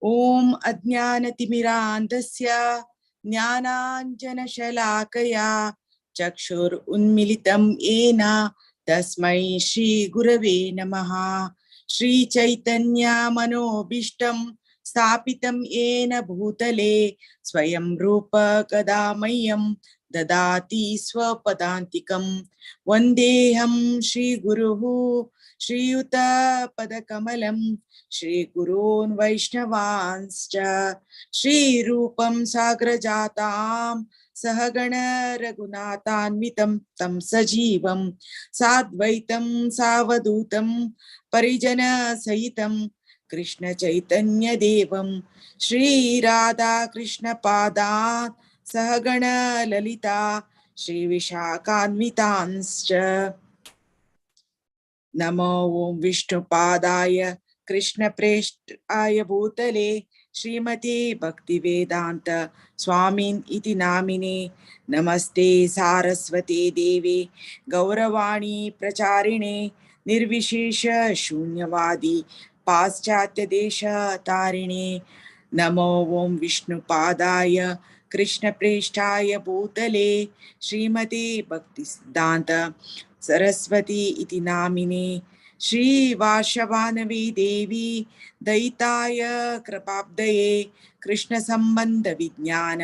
ॐ अज्ञानतिमिरान्धस्य ज्ञानाञ्जनशलाकया चक्षुरुन्मिलितं येन तस्मै श्रीगुरवे नमः। श्रीचैतन्यमनोभीष्टं स्थापितं येन भूतले स्वयं रूप कदा मह्यं ददाति स्वपदान्तिकं। वन्देऽहं श्रीगुरुः श्रीयुतपदकमलं श्रीगुरून् वैष्णवांश्च श्रीरूपं साग्रजातां सहगण रघुनाथान्वितं तं सजीवं साद्वैतं सावधूतं परिजनसहितं कृष्ण चैतन्य देवं श्री राधा कृष्ण पादान् सहगण ललिता श्री विशाखान्वितांश्च। नमो ओं विष्णुपादाय कृष्णप्रेष्ठाय भूतले श्रीमते भक्तिवेदांत स्वामिन् इति नामिने। नमस्ते सारस्वते देवे गौरवाणी प्रचारिणे निर्विशेष शून्यवादी पाश्चात्य देश तारिणे। नमो ओं विष्णुपादाय कृष्णप्रेष्ठाय भूतले श्रीमते भक्तिसिद्धांत सरस्वती इति नामिने। श्री वाशवानवी देवी दयिताय कृपाब्दये कृष्ण संबंध विज्ञान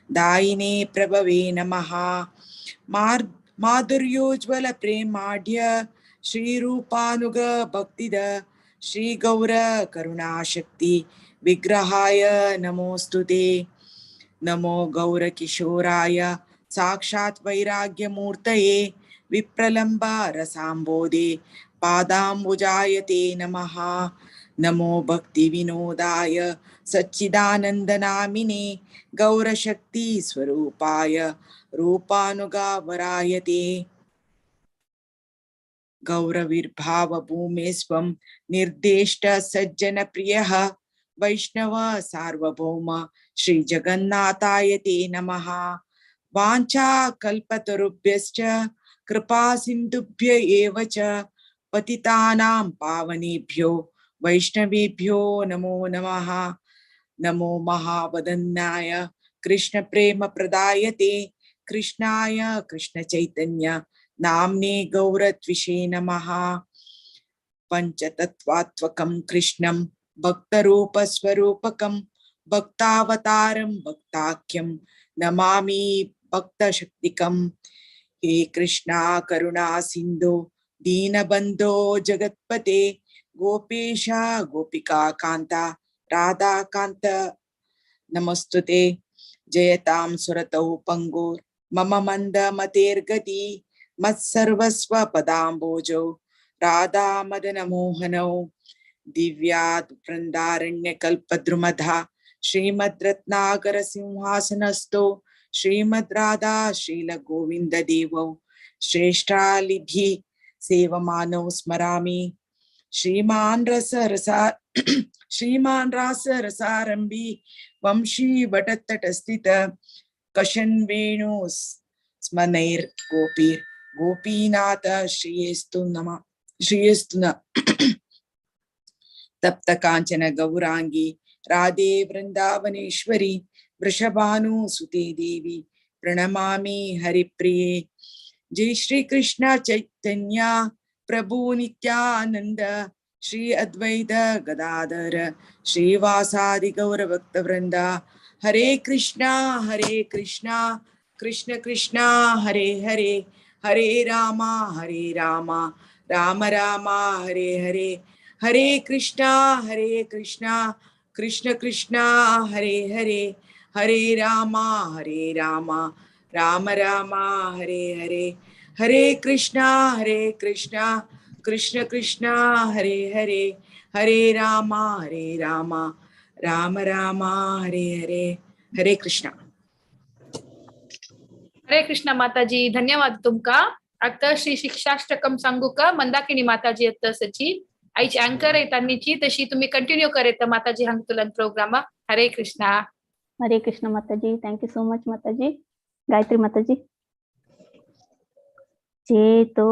दायिने प्रभवे नमः। माधुर्योज्वल प्रेमाढ्य श्रीरूपानुग भक्तिद श्री गौर करुणाशक्ति विग्रहाय नमोस्तुते। नमो गौर किशोराय साक्षात् वैराग्यमूर्तये विप्रलंब रसाम्बोधे पादाम्बुजाय ते नमः। नमो भक्ति विनोदाय सच्चिदानंद नामिने गौरशक्ति स्वरूपाय रूपानुगावराय ते। गौरविर्भाव भूमे स्वं निर्देष्ट सज्जन प्रियः वैष्णव सार्वभौम श्री जगन्नाथाय ते नमः। वाञ्छा कल्पतरुभ्यश्च कृपा सिन्धुभ्य एव च पतितानां पावनेभ्यो वैष्णवेभ्यो नमो नमः। नमो महावदन्नाय कृष्ण प्रेम प्रदायते कृष्णाय कृष्ण चैतन्य नाम्ने गौरत्विषे नमः। पंचतत्वात्मकं कृष्णं भक्तरूपस्वरूपकं भक्तावतारं भक्ताख्यं नमामि भक्तशक्तिकं। हे कृष्णा करुणा सिन्धो दीनबन्धो जगत्पते गोपेशा गोपिका कान्ता राधाकान्त नमस्तुते। जयतां सुरतौ पंगोर मम मंदमतेर्गति मत्सर्वस्व पदाम्बोजौ राधा मदन मोहनौ। दिव्यात् वृन्दारण्यकल्पद्रुमधा श्रीमद्रत्नाकर सिंहासनस्थो श्रीमद् राधा श्रील गोविंद देवौ श्रेष्ठालिभि सेवमानौ स्मरामि। श्रीमान रस रसा श्रीमान रास रसारंभी वंशी वटतटस्थित कशन वेणु स्मनैर गोपीर गोपीनाथ श्रीयस्तु नमः श्रीयस्तु न। तप्त कांचन गौरांगी राधे वृंदावनेश्वरी वृषभानु सुते देवी प्रणमामि हरिप्रिये। जय श्री कृष्ण चैतन्य प्रभु नित्यानंद श्री अद्वैत गदाधर श्रीवासादि गौर भक्त वृंद। हरे कृष्णा कृष्ण कृष्णा हरे हरे, हरे रामा राम रामा हरे हरे। हरे कृष्णा कृष्ण कृष्णा हरे हरे, हरे रामा राम रामा हरे हरे। हरे कृष्णा कृष्ण कृष्णा हरे हरे, हरे रामा राम रामा हरे हरे। हरे कृष्णा। हरे कृष्णा माताजी, धन्यवाद तुमका। आता श्री शिक्षाष्टकम सांगू का मंदाकिनी माताजी येत सची आईची अँकर येतानीची तशी तुम्ही कंटिन्यू करेत माताजी हांगतुलन प्रोग्राम। हरे कृष्णा। हरे कृष्ण माताजी, thank you so much माताजी। गायत्री माताजी। चेतो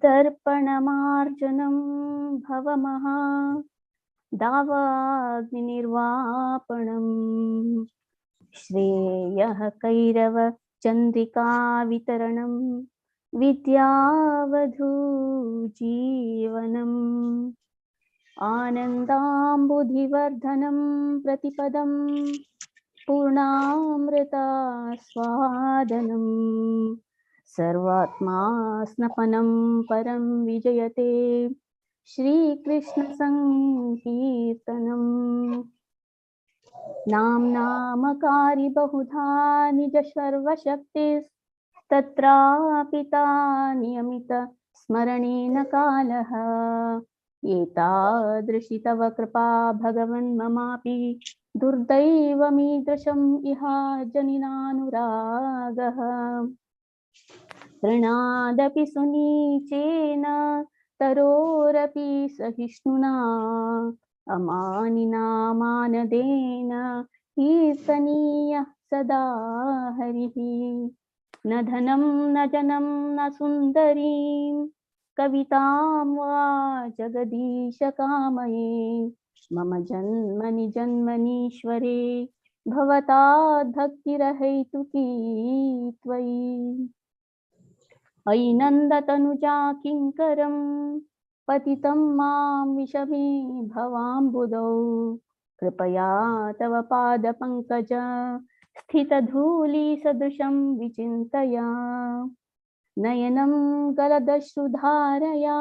दर्पणमार्जनं भवमहा दावाग्निर्वापणम्। श्रेयः कैरव चन्द्रिकावितरणं विद्यावधू जीवनम्। आनन्दाम्बुधिवर्धनं प्रतिपदं पूर्णामृतास्वादनं सर्वात्मा स्नपनं परं विजयते श्रीकृष्णसङ्कीर्तनम्। नाम्नामकारि बहुधा निज सर्वशक्तिस्तत्रापि ता नियमित स्मरणेन कालः। एतादृशी तव कृपा भगवन् ममापि दुर्दैवमीदृशम् इहा जनिनानुरागः। तृणादपि सुनीचेन तरोरपि सहिष्णुना अमानिना मानदेन कीर्तनीयः सदा हरिः। न धनं न जनं न सुन्दरीं कवितां वा जगदीश कामये। मम जन्मनि जन्मनीश्वरे भवताद् भक्तिरहैतुकी त्वयि। अयि नन्दतनुजा किङ्करं पतितं मां विषमे भवाम्बुदौ। कृपया तव पादपङ्कज स्थितधूलिसदृशं विचिन्तय। नयनं गलदश्रुधारया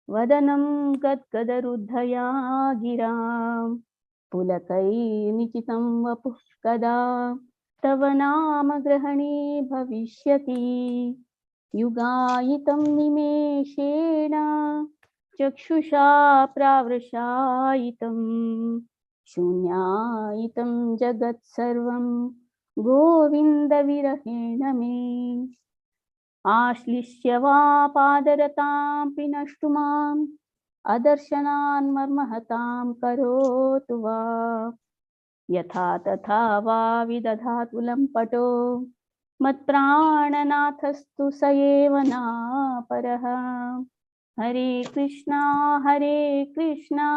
वदनं गद्गदरुद्धया गिरा। पुलकैर्निचितं वपुः कदा तव नाम ग्रहणे भविष्यति। युगायितं निमेषेण चक्षुषा प्रावृषायितं शून्यायितं जगत्सर्वं गोविन्दविरहेण मे। आश्लिष्य वा पादरतां पिनष्टु माम् अदर्शनान् मर्महतां करोतु वा। यथा तथा वा विदधातु लम्पटो मत्प्राणनाथस्तु स एव नापरः। हरे कृष्णा कृष्णा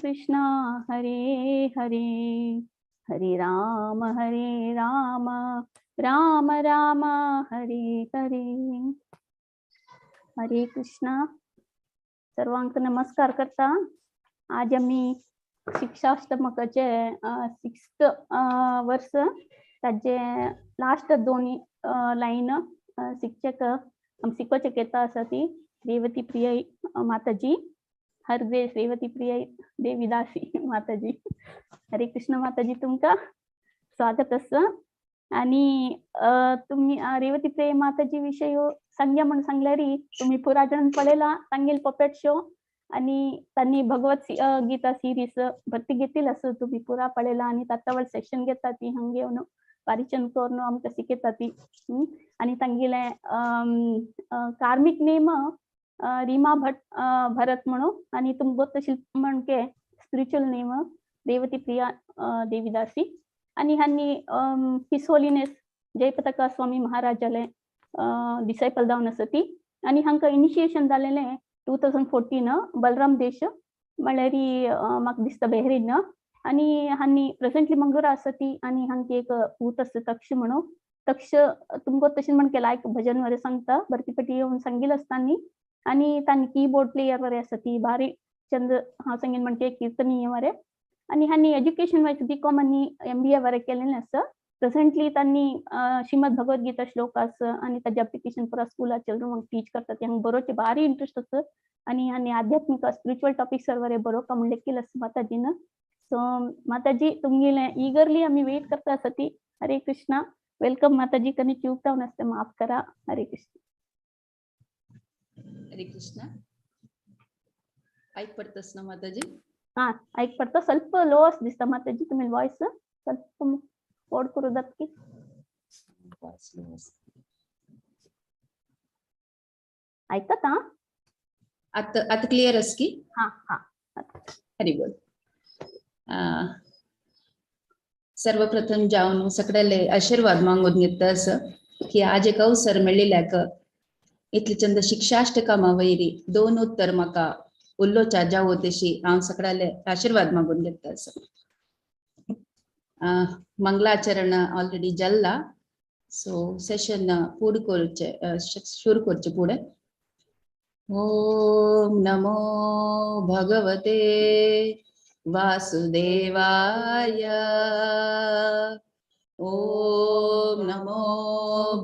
कृष्णा हरे हरे। हरे राम राम राम हरे हरे। हरे कृष्णा। सर्वांक नमस्कार करता। आज आमी शिक्षाष्टमकाचे सिक्स्थ वर्स ताजे लास्ट दोन लायन शिक्षक आम शिकोवचे घेता आसा ती रेवती प्रिय माताजी, हर ग्रेस रेवती प्रिय देवीदासी माताजी। हरे कृष्ण माताजी, तुमकां स्वागत आसा। आनी तुमी रेवती प्रिय माताजी विशय सांगया म्हणून सांगल्यारी तुमी पुरा जाण पळयला तांगेल पपेट शो आनी तांणी भगवत गीता सिरीज भरती घेतील आसा, तुमी पुरा पळयला। आनी तात्तावळ सेशन घेता ती हांगा येवन परिचन करून आमकां शिकयता ती। आनी तांगेले कार्मीक नेम रीमा भट भरत म्हणून आनी तुमकां गोत अशी म्हणके स्पिरिच्युअल नेम रेवती प्रिया देवीदासी। आनी हांणी his holiness Jayapataka स्वामी महाराजाले डिसायपल जावन आसा ती। आनी हांकां इनिशिएशन जालेलें 2014 बलराम देश म्हणल्यार म्हाका दिसता बेहरीन। आनी हांणी प्रेजेंटली मंगळूरा आसा ती। आनी हांकी एक पूत आसा तक्ष म्हणून, तक्ष तुमकां तशें म्हणके लायक भजन वगैरे सांगता भरती पेटी येवन सांगील आसता न्ही। आनी तांणी कीबोर्ड प्लेयर वगैरे आसा ती भारी चंद हांव सांगीन म्हणके कीर्तनीय वगैरे। आनी हांणी एज्युकेशन वायज बी कॉम आनी MBA वगैरे केलेलें आसा। प्रेजेंटली तांणी श्रीमद भगवद गीता श्लोक आसा आनी ताजे एप्लिकेशन पुरा स्कुलाचेर चेडवांक टीच करता ती। हांगा बरोवचे भारी इंट्रस्ट आसा आनी आनी आध्यात्मिक स्पिरिच्युअल टॉपिक्स वगैरे बरोवपा म्हण लेखील आसा माताजीन। सो माताजी तुमगेले इगरली आमी वेट करता आसा ती। हरे कृष्णा, welcome माताजी। कनी चूक जावन आसता माफ करा। हरे कृष्ण। हरे कृष्ण। ऐक पडतस ना माताजी? हा ऐक पडता, ಸ್ವಲ್ಪ लो दिसता माताजी तुमी वॉइस ಸ್ವಲ್ಪ ಓಡ್ करू की। ऐकता आता आता क्लिअर अस की? हा हा। हरी बोल। सर्वप्रथम जावन सगळ्याले आशीर्वाद मागून घेता असं की आज एक अवसर मेळिल्ल्याक इतले चंद शिक्षाष्टकामा वयरी दोन उत्तर म्हाका उल्लोचा जावो तेशी हांव सगळ्याले आशीर्वाद मागून घेता आसा. मंगलाचरण ऑलरेडी जल्ला, सो सेशन पूर्ण करचे, सुरू करचे पुढे. ओम नमो भगवते वासुदेवाय. ओम नमो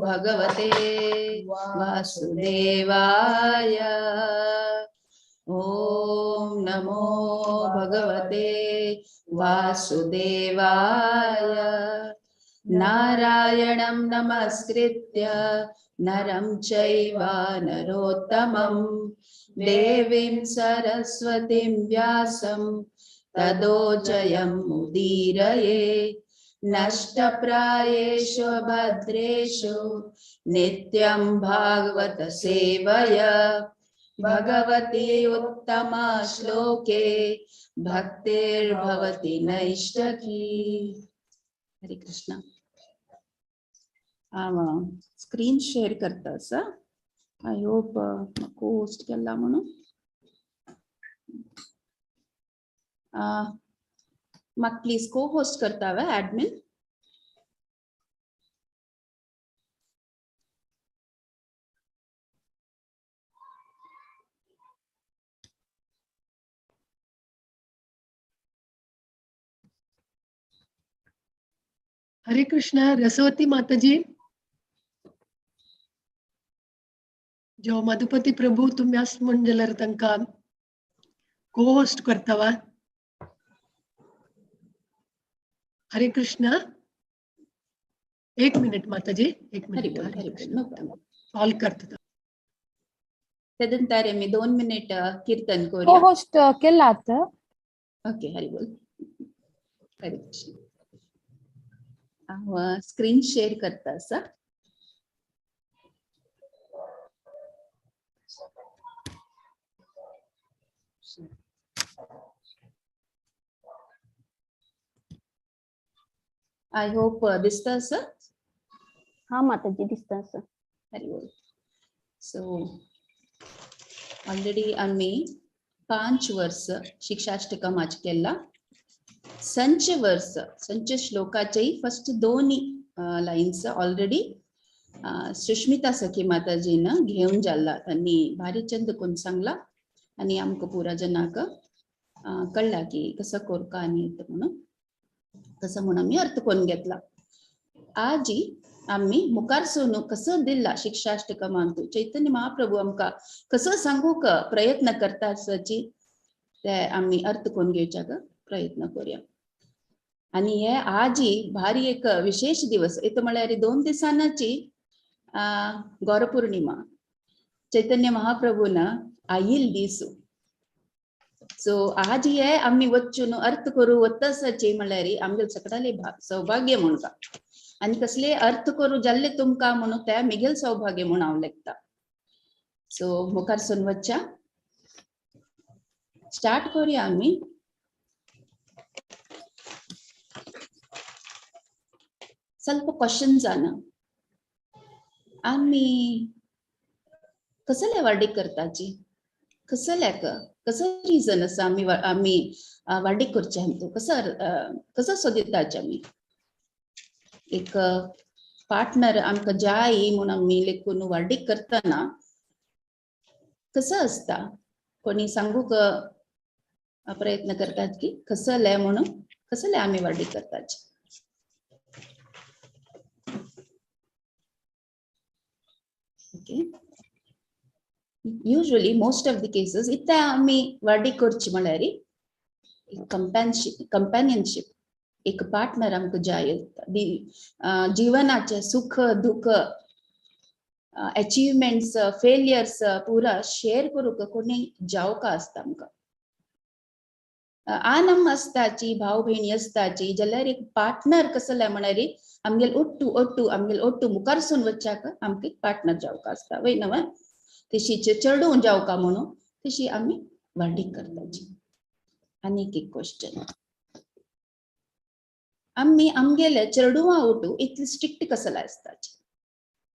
भगवते वासुदेवाय. ओम नमो भगवते वासुदेवाय. नारायणं नमस्कृत्य नरं चैव नरोत्तमं देवीं सरस्वतीं व्यासं तदो जयं उदीरये. नष्टप्रायेषु भद्रेषु नित्यं भागवत सेवया भगवती उत्तमा श्लोके भक्तिर्भवति नैष्टकी. हरे कृष्ण. हांव स्क्रीन शेअर करता आसा. I hope म्हाका होस्ट केला म्हणून. म्हाका प्लीज को होस्ट करता वे एडमिन. हरे कृष्ण. रसवती माताजी, जो मधुपती प्रभू तुम्ही अस म्हण जाल्यार तांकां को होस्ट करता वा? हरे कृष्ण. एक मिनिट माताजी, एक हरी मिनिट. बोल, हरे हरी बोल, कृष्ण. No problem. Call करता. तदंतर मी 2 मिनिट कीर्तन को करूया. होस्ट केला आता. ओके, हरी बोल. हरे कृष्ण. हांव स्क्रीन शेअर करता आसा. I hope दिसता आसा. हा माताजी, दिसता आसा. हरी बोल. सो ऑलरेडी आम्ही 5 वर्स शिक्षाष्टकमाच केला. संच वर्स संच श्लोकाचेही फर्स्ट 2 लाईन्स ऑलरेडी सुष्मिता सखी माताजीनं घेऊन जाल्ला. त्यांनी भारी चंद कोण सांगला आणि आमकां पुरा जनाक कळला की कसं कोरका आणि येत म्हणून, तसं म्हणून आमी अर्थ कोण घेतला. आजी आम्ही मुखार सोनू कसं दिला शिक्षाष्टकमांतू चैतन्य महाप्रभू आमकां कसं सांगूक प्रयत्न करता आसाची ते आम्ही अर्थ कोण घेवच्याक प्रयत्न करूया. आणि हे आजी भारी एक विशेष दिवस येतो म्हळ्यार 2 दिसांची गौरपौर्णिमा चैतन्य महाप्रभून आईल दिसू. सो आज हे आम्ही वच्चून अर्थ करू वत्तासाची म्हळ्यार आमगे सगळ्याले सौभाग्य म्हणका. आणि कसले अर्थ करू जाल्ले तुमकां म्हणून त्या मिगेल सौभाग्य म्हणून हांव लेखता. सो मुखार सून वच्च्या स्टार्ट करूया आमी. ಸ್ವಲ್ಪ क्वेश्चन्स आना. आमी कसले वार्डीक करताची, कसल्याक कसो रिजन आसा आमी आमी वार्डीक करचे आमी कसो कसो सोदिताचे आमी एक पार्टनर आमकां जाय म्हूण आमी लेखून वार्डीक करतना कसो आसता? कोणी सांगूक प्रयत्न करतात की कसले म्हणून कसले आमी वार्डीक करताचे? Okay. Usually, most of the cases, इत्ता आमी वाडी करची म्हळ्यार एक कंपॅनियनशीप, एक पार्टनर आमकां जाय जिवनाचे सुख दुःख, अचिव्हमेंट्स, फेलियर्स पुरा शेअर करूंक कोणी जावका आसता आमकां. आनम आसताची, भाव भयणी आसताची, जाल्यार एक पार्टनर कसले म्हळ्यार आमगेल ओट्टू ओट्टू आमगेल ओट्टू मुखारसून वच्चाक आमकां एक पार्टनर जावका आसता वय न्हय? तशी चेडूं जावका म्हणून तशी आमी वाडीक करताची. आनीक एक क्वेश्चन, आमी आमगेले चेडवां ओटू इतली स्ट्रिक्ट कसले आसताची?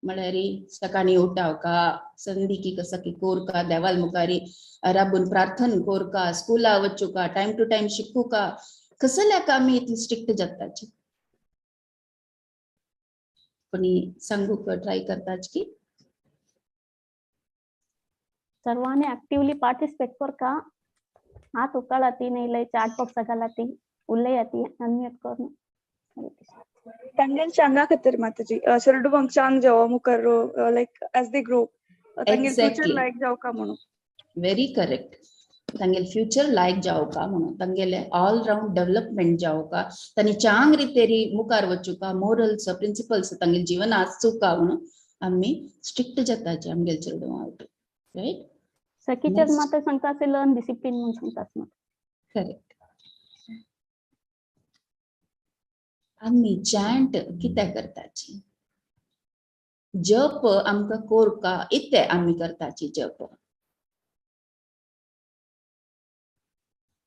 म्हळ्यार सकाळी उठावका, संधिकी कसकी कोरका, देवाल मुखारी राबून प्रार्थना कोरका, स्कुला वचूका, टायम टू टायम शिकूका, कसल्याक आमी इतली स्ट्रिक्ट जाताची? कोणी सांगूक ट्राय करताच की? सर्वांनी ऍक्टिव्हली पार्टिसिपेट करका. हात उकळाती नाही चाट बॉक्स घालाती उलयाती अनम्यूट करून. हरे कृष्ण. तांगेल चांगा खातीर माताजी, चेडवांक चांग जावो मुखार, लायक एज they grow तांगेल फ्युचर लायक जावका म्हणून. Very correct. तांगेल फ्युचर लायक जावका म्हणून, तांगेले ऑल राउंड डेव्हलपमेंट जावका, तांणी चांग रितेरी मुखार वचुका, मोरल्स प्रिन्सिपल्स तांगेल जीवन आसूका म्हणून आमी स्ट्रिक्ट जाताचे आमगेल चेडवां, रायट? सखीचेच Next. मात्र सांगता असे लर्न डिसिप्लिन म्हणून सांगतात मात्र. करेक्ट. आमी चॅन्ट कित्याक करताची? जप आमकां कोरका इते आमी करताची जप.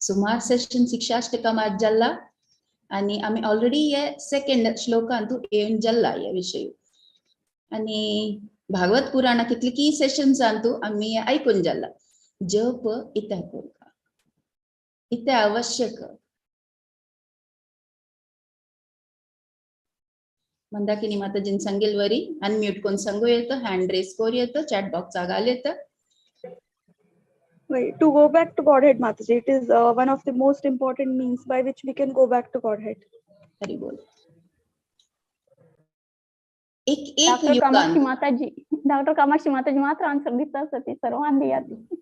सुमार सेशन शिक्षाष्टकम आज जाल्ला आनी आमी ऑलरेडी हे सेकंड श्लोकांतू येवन जाल्ला हे विशय. आनी भागवत पुराणा कितली सेशन्सांतू आमी आयकून जाल्ला. जप इत्याक कोरका, इते आवश्यक. मंदाकिनी माताजीन सांगेल वरी अनम्यूट कोण सांगू येतं, हँड रेस करू येतं, चॅट बॉक्स घाल येतं. Wait, to go back to Godhead, Mataji, it is one of the most important means by which we can go back to Godhead. Hari बोल. एक एक डॉक्टर कामाक्षी युगांत माताजी, डॉक्टर कामाक्षी माताजी मात्र आन्सर दिता ती सर्वांनी दियाती.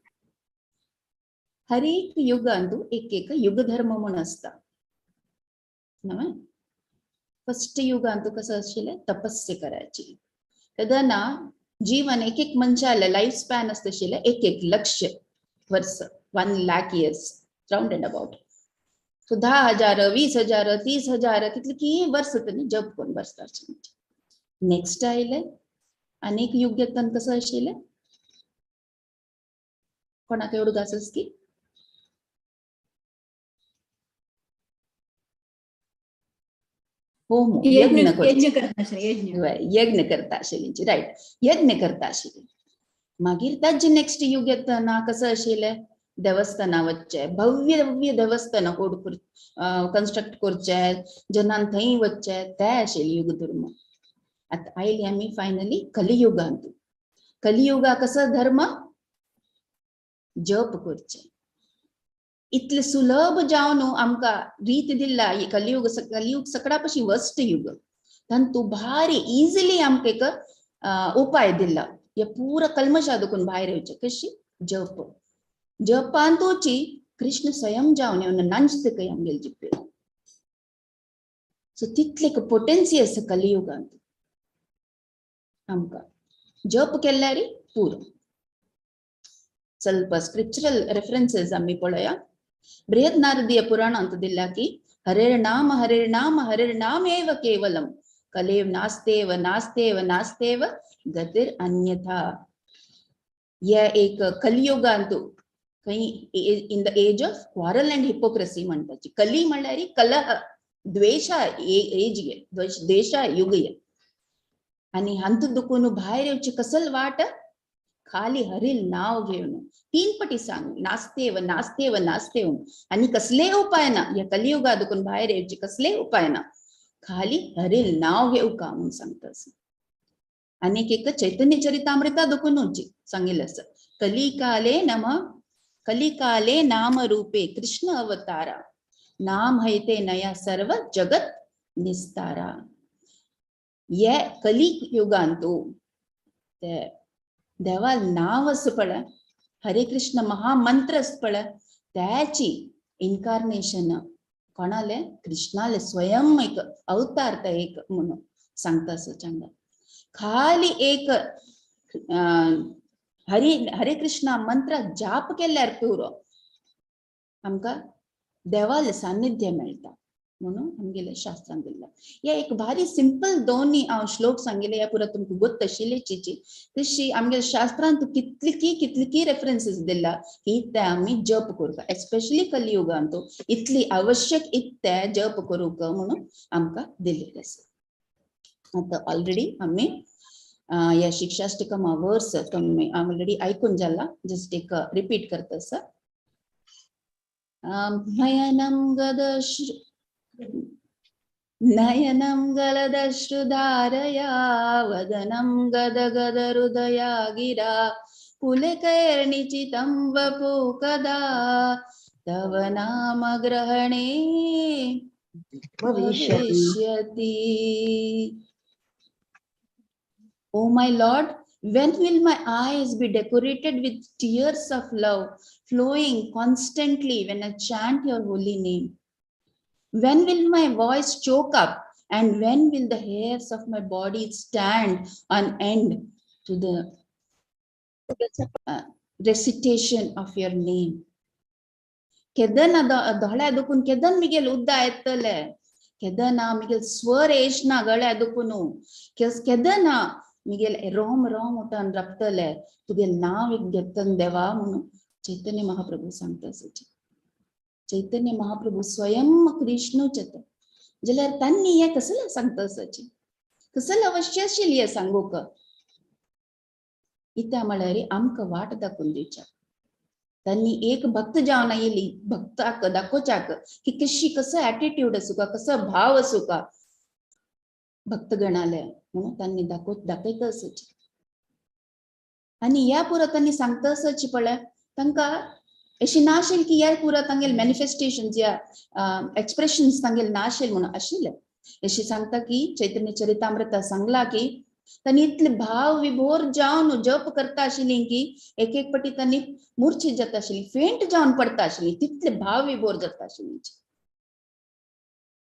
हर एक युगांतू एक एक युगधर्म म्हूण आसता. नव्हे? फर्स्ट युगांतू कसं आशिल्लें, तपस्या करायची. तेन्ना जीवन एक एक मनशाले लायफ स्पॅन आसता आशिल्लें एक एक लक्ष वर्स, 1 lakh years round and about. So 10,000, 20,000, 30,000 कितली की वर्स तेणी जप करून बसता. नेक्स्ट आयले आनी एक युग येता कसं आशिल्लें, कोणाक एवढं घासस की होम यज्ञ यज्ञ करचें. यज्ञ करता आशिल्लें, यज्ञ. हय, यज्ञ करता आशिल्ली, रायट, यज्ञ करता आशिल्ली. मागीर ताजे नेक्स्ट युग येतना कसं आशिल्लें, देवस्थाना वचचें, भव्य भव्य देवस्थान कोड कन्स्ट्रक्ट करचें, जनान थंय वचचें, ते आशिल्लें युगधर्म. आतां आयली आमी फायनली कलियुगांत. कलियुगा कसो धर्म, जप करचें. इतले सुलभ जावन आमकां रीत दिल्ला कलियुग. कलियुग सगळ्या पशी वर्स्ट युग, तातूंत भारी इजिली आमकां एक उपाय दिल्ला, हे पुरा कल्मशा दुखून भायर येवचें. कशी? जप. जपांतूची कृष्ण स्वयं जावन येवन नांचते खंय आमगेले जिब्बेर. सो तितले पोटेन्सी आसा कलियुगांत आमकां. जप केल्यार पुरो. ಸ್ವಲ್ಪ स्क्रिप्चरल रेफरन्सेस आमी पळया. बृहद नारदीय पुराणांत दिल्या की हरेर नाम हरेर नाम हरेर नाम एव केवलम कलेव नास्तेव नास्तेव नास्तेव गतिर अन्यथा. हे एक कलियुगांतू खंय in the age of quarrel and hypocrisy म्हणटाची. कली म्हणल्यार कलह, द्वेषा एज, द्वेषा युग. आनी हांतू दुखून भायर येवची कसल वाट, खाली हरील नाव घेवन 3 पटी सांग नास्तेव नास्तेव नास्तेव. आनी कसले उपाय ना ह्या कलियुगा दुखून भायर येवची, कसले उपाय ना, खाली हरील नाव घेवका म्हणून सांगता. आनीक एक चैतन्य चरितामृता दुखून सांगिल्लें आसा, कलिकाले नम कलिकाले नाम रूपे कृष्ण अवतारा नाम हयते नया सर्व जगत निस्तारा. हे कलियुगांतू ते देवाल नाव आसा पळय, हरे कृष्ण महामंत्र आसा पळय, त्याची इनकार्नेशन कोणाले, कृष्णाले स्वयं एक अवतार ते एक म्हणून सांगता आसा चांगला. खाली एक हरे हरे कृष्ण मंत्र जाप केल्यार पुरो आमकां देवाले सान्निध्य मेळटा म्हणून आमगेले शास्त्रान दिल्ला. हे एक भारी सिंपल दोन्ही हांव श्लोक सांगिल्ले, ह्या पुरा तुमकां गोत्त आशिल्लेची. तशी आमगेले शास्त्रान कितली कितली रेफरन्सीस दिल्ला की ते आमी जप करूंक, एस्पेशली कलियुगांत इतली आवश्यक इत्ते जप करूंक म्हणून आमकां दिल्लें आसा. आतां ऑलरेडी आमी ह्या शिक्षाष्टकमा वर्स तुमी ऑलरेडी आयकून जाला, जस्ट एक रिपीट करता सर. नयनं गदश्रु नयनं गलदश्रुधारया वदनं गदगदहृदया गिरा पुलकैर्निचितं वपु कदा तव नाम ग्रहणे भविष्यति. O my Lord, when will my eyes be decorated with tears of love flowing constantly when I chant your holy name? When will my voice choke up, and when will the hairs of my body stand on end to the recitation of your name? केदना दोळ्या दुखून केदन Miguel उद्दा येतले, केदना Miguel स्वर येशना गळ्या दुखून, केदना Miguel Rome Rome उठान रपतले तुगेल नाव एक घेतन देवा म्हणून चैतन्य महाप्रभू सांगता. चैतन्य महाप्रभू स्वयं कृष्णूच येता जाल्यार तांणी हें कसलें सांगता आसाची, कसलें अवश्य आशिल्ली हें सांगूंक. इत्या म्हळ्यार आमकां वाट दाखोवन दिवच्या तांणी एक भक्त जावन आयिल्ली भक्ताक दाखोवच्याक की कशी कसो एटिट्यूड आसूका, कसो भाव आसूका भक्तगणाले म्हणून तांणी दाखयता आसाची. आनी ह्या पुरो तांणी सांगता आसाची पळय तांकां अशी ना आशिल्ली की ह्या पुरो तांगेले मॅनिफेस्टेशन या एक्सप्रेशन्स तांगेले ना आशिल्ले म्हणून आशिल्ले. अशी सांगता की चैतन्य चरितामृता सांगला की तांणी इतले भाव विभोर जावन जप करता आशिल्ली की एक एक पटी तांणी मूर्छित जाता आशिल्ली, फेंट जावन पडता आशिल्ली, तितले भाव विभोर जाता आशिल्ली.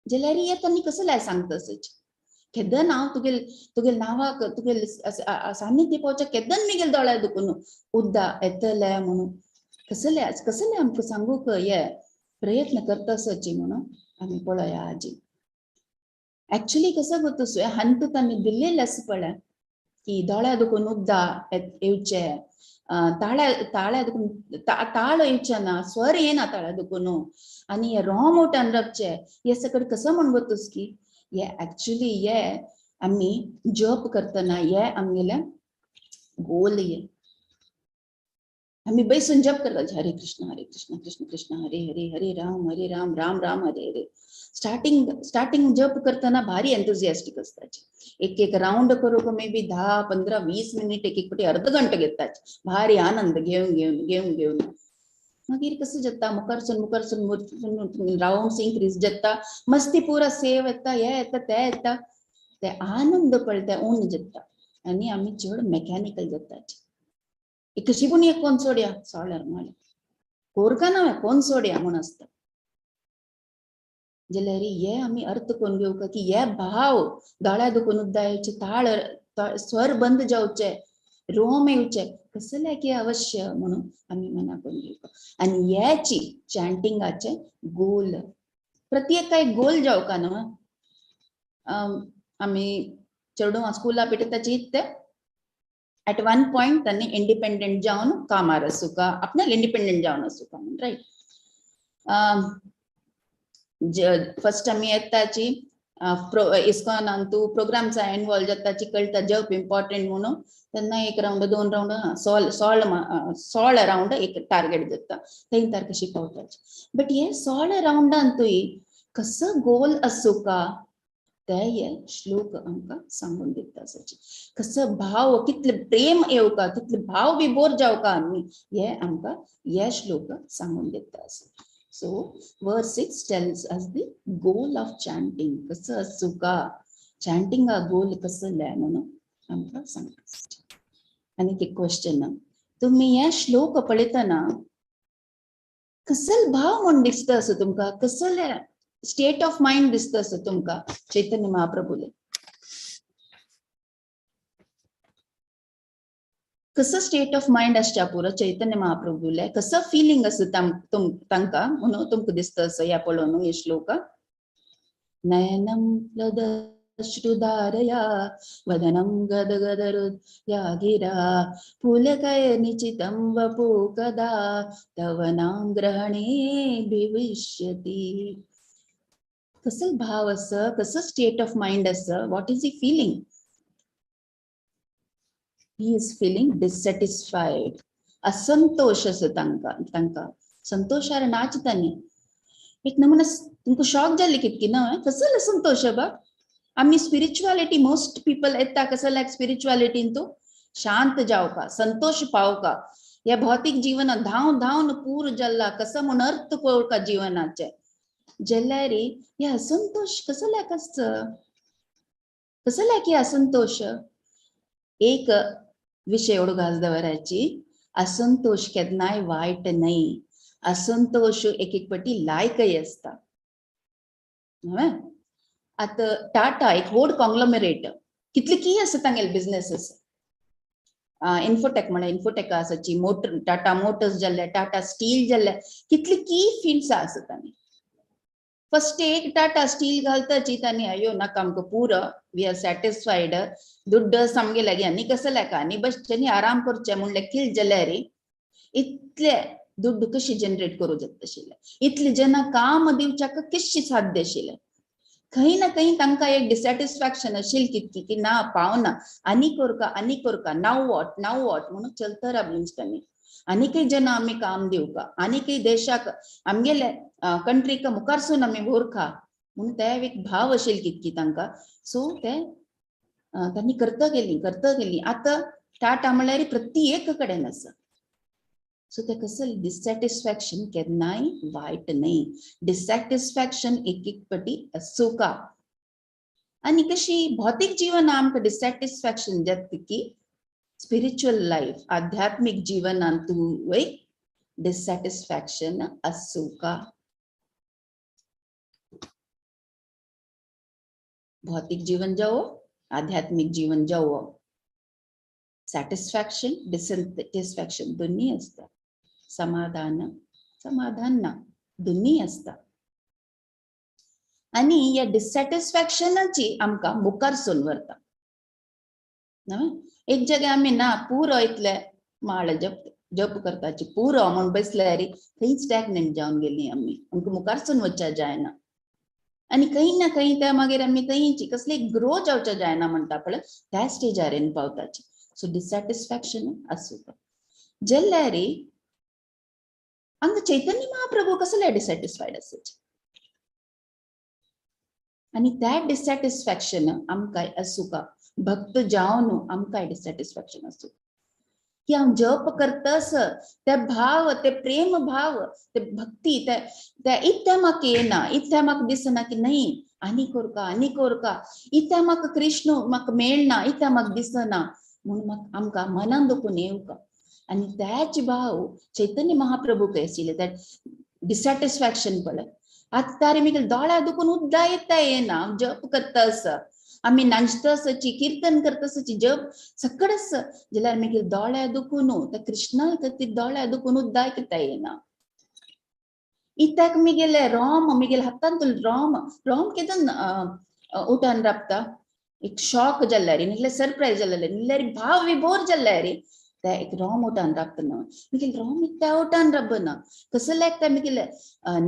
जाल्यार हे तांणी कसलें सांगता आसाची, केदन हांव तुगेल तुगेल नांवाक तुगेल सान्निध्य पावच्या केदन मिगेल दोळ्या दुखून उद्दा येतले म्हणून कसले कसले आमकां सांगूंक हे प्रयत्न करता आसाची म्हणून आमी पळया. आजी एक्चुअली कसो गो तसो हंत तांणी दिल्लेलें आसा पळय की दोळ्या दुखून उद्दा येवचे, ताळ्या ताळ्या दुखून ताळ येवचे ना, स्वर येना ताळ्या दुखून, आनी हे रोम उठान रपचे, हे सगळें कसो म्हण गो तस की हे एक्चुअली हे आमी जप करतना हे आमगेले गोल, हे आमी बैसून जप करता हरे कृष्ण हरे कृष्ण कृष्ण कृष्ण हरे हरे हरे राम हरे राम राम राम हरे हरे. स्टार्टिंग स्टार्टिंग जप करतना भारी एन्थुजियास्टिक असताचे, एक एक राउंड करूंक मे बी 10 15 20 मिनिट, एक एक पटी अर्ध घंटो घेताचे, भारी आनंद घेवन घेवन घेवन घेवन. मागीर कसं जाता मुखारसून मुखारसून राउंड्स इन्क्रीज जाता, मस्ती पुरा सेव येता, हे येता ते येता, ते आनंद पळय उण जाता आनी आमी चड मेकॅनिकल जाताचे. कशी पूण एक कोण सोडया सोळ्यार म्हळ्यार कोरका ना कोण सोडया म्हूण आसता. जाल्यार हे आमी अर्थ करून घेवका की हे भाव दोळ्या दुखून उद्दा येवचे, ताळ स्वर बंद जावचे, रोम येवचे, कसले की अवश्य म्हणून आमी मना करून घेवका. आनी हेची चॅन्टिंगाचे गोल प्रत्येक एक गोल जावका न्हू. आमी चेडूं स्कुला पेटताची ते एट वन पॉयंट तांणी इंडिपेंडंट जावन कामार आसूका, आपणाक इंडिपेंडंट जावन आसूका म्हूण, रायट. फर्स्ट आमी येताची इस्कॉनान तूं प्रोग्राम्सा इनवॉल्व जाताची कळटा जप इम्पॉर्टंट म्हणून, तेन्ना एक रावंड 2 रावंड 16 रावंड एक टार्गेट जाता, थंय तारखेशी पावताची. बट हे 16 रावंडान तुय कसो गोल आसूका ते हे श्लोक आमकां सांगून दिता आसाची. कसो भाव कितले प्रेम येवका, कितले भाव विभोर जावका आमी, हे आमकां हे श्लोक सांगून दिता आसा. So verse 6 tells us the goal of chanting. कसं आसूका chanting a goal कसं लय म्हणून आमकां सांगता. आनी एक क्वेश्चन, तुम्ही हे श्लोक पळयतना कसल भाव म्हूण दिसता असो तुमकां, कसले स्टेट ऑफ माइंड दिसता असो तुमकां चैतन्य महाप्रभूले, कसं स्टेट ऑफ माइंड आसच्या पुरो चैतन्य महाप्रभूले, कसं फिलिंग आसा तांकां म्हणून तुमकां दिसता असो ह्या पळोवन हे श्लोक. नयनं लदश्रुधारया वदनं गदगदरुया गिरा पुलकय निचितं वपु कदा तव नाम ग्रहणे भविष्यति. कसं भाव आसा, कसं स्टेट ऑफ माइंड आसा, what is the feeling. He is feeling dissatisfied. असंतोष असो तांकां, तांकां संतोषार नाच तांणी. एक नमुना तुमकां शॉक जाल्ली कितकी ना, कसलो असंतोष बा. आमी स्पिरिच्युअलिटी मोस्ट पीपल येता कसं लायक स्पिरिच्युअलिटीन तूं शांत जावका, संतोष पावका. ह्या भौतीक जीवनात धांव धांवन पूर जाल्ला कसं म्हूण अर्थ कळका जीवनाचे जाल्यार हे असंतोष कसो लायक आसचो, कसं लायक हे असंतोष. एक विषय उडगास दवराची, असंतोष केन्नाय वायट न्हय. असंतोष एक एक पटी लायकय आसता. आतां टाटा एक व्हड कॉंग्लोमरेट, कितले की आसा तांगेले बिजनेसीस. इन्फोटेक म्हळ्यार इन्फोटेक आसाची, मोटर टाटा मोटर्स जाल्ले, टाटा स्टील जाल्ले, कितले की फिल्ड्स आसा तांणी. फर्स्ट एक टाटा स्टील घालताची तांणी, अयो नाका आमकां पुरो, we are satisfied, दुड्ड सामगे लागीं आनी कसं लायका आनी बसच्यांनी आराम करचें म्हणल्यार किल जाल्यार इतले दुड्ड कशी जनरेट करूं जाता आशिल्लें, इतले जना काम दिवच्याक कशी साध्य आशिल्लें. खंय ना खंय तांकां एक डिसॅटिस्फॅक्शन आशिल्ली कितकी की ना पावना, आनी करका आनी करका, नाव what नाव what म्हणून चलता रावली तांणी. आनीकय जना आमी काम दिवका, आनीकय देशाक आमगेले कंट्रीक मुखारसून आमी व्हरका म्हणून ते एक भाव आशिल्ली कितकी तांकां. सो ते तांणी करता गेली करता गेली. आतां टाटा म्हणल्यार प्रत्येक कडेन आसा. सो ते कसं डिसॅटिस्फॅक्शन केन्नाय वायट न्हय. डिसॅटिस्फॅक्शन एक एक पटी असुका. आनी कशी भौतीक जीवन आमकां डिसॅटिस्फॅक्शन जाता की स्पिरिच्युअल लायफ आध्यात्मीक जीवनांतूय डिसॅटिस्फॅक्शन असुका. भौतिक जीवन जावो, आध्यात्मिक जीवन जावो, सॅटिस्फॅक्शन डिसॅटिस्फॅक्शन दोन्ही असता. समाधान समाधान ना दोन्ही असता. आनी ह्या डिसॅटिस्फॅक्शनाची आमकां मुखार सून व्हरता. एक जाग्यार आमी ना पुरो इतले माळ जप जप करताची पुरो म्हूण बसल्यार थंय स्टॅग्नंट जावन गेली आमी, आमकां मुखारसून वचच्या जायना. आनी खंय ना खंय त्या मागीर आमी थंयची कसली ग्रो जावच्या जायना म्हणटा पळय त्या स्टेजार येवन पावताची. सो डिसॅटिस्फॅक्शन आसूं जाल्यार हांगा चैतन्य महाप्रभू कसले डिसॅटिस्फायड आसाचे. आनी त्या डिसॅटिस्फॅक्शन आमकां आसूका, भक्त जावन आमकां डिसॅटिस्फॅक्शन आसूं की हांव जप करतस ते भाव, ते प्रेम भाव, ते भक्ती, ते इतल्या म्हाका येना, इतल्या म्हाका दिसना की न्हय आनी करका आनी करका, इतल्या म्हाका कृष्ण म्हाका मेळना, इतल्या म्हाका दिसना म्हूण म्हाका आमकां मनान दुखून येवका. आनी त्याच भाव चैतन्य महाप्रभूक आशिल्ले त्या डिसॅटिस्फॅक्शन पळय. आतां तारे मिगेले दोळ्या दुखून उद्दा येता येना, हांव जप करतस, आमी नाचतसची, कीर्तन करतसची, जप सगळेच जाल्यार मागीर दोळ्या दुखून त्या कृष्णा खातीर दोळ्या दुखून उद्दा कित्याक येना. इत्याक मिगेले रोम मिगेले हातांत रोम रोम केदन उठान राबता, एक शॉक जाल्यार निसल्यार सरप्रायज जाल्यार निसल्यार भाव विभोर जाल्यार त्या एक रोम उठान राबतना मिगेले रोम इत्या उठान राबना कसं लागता मिगेले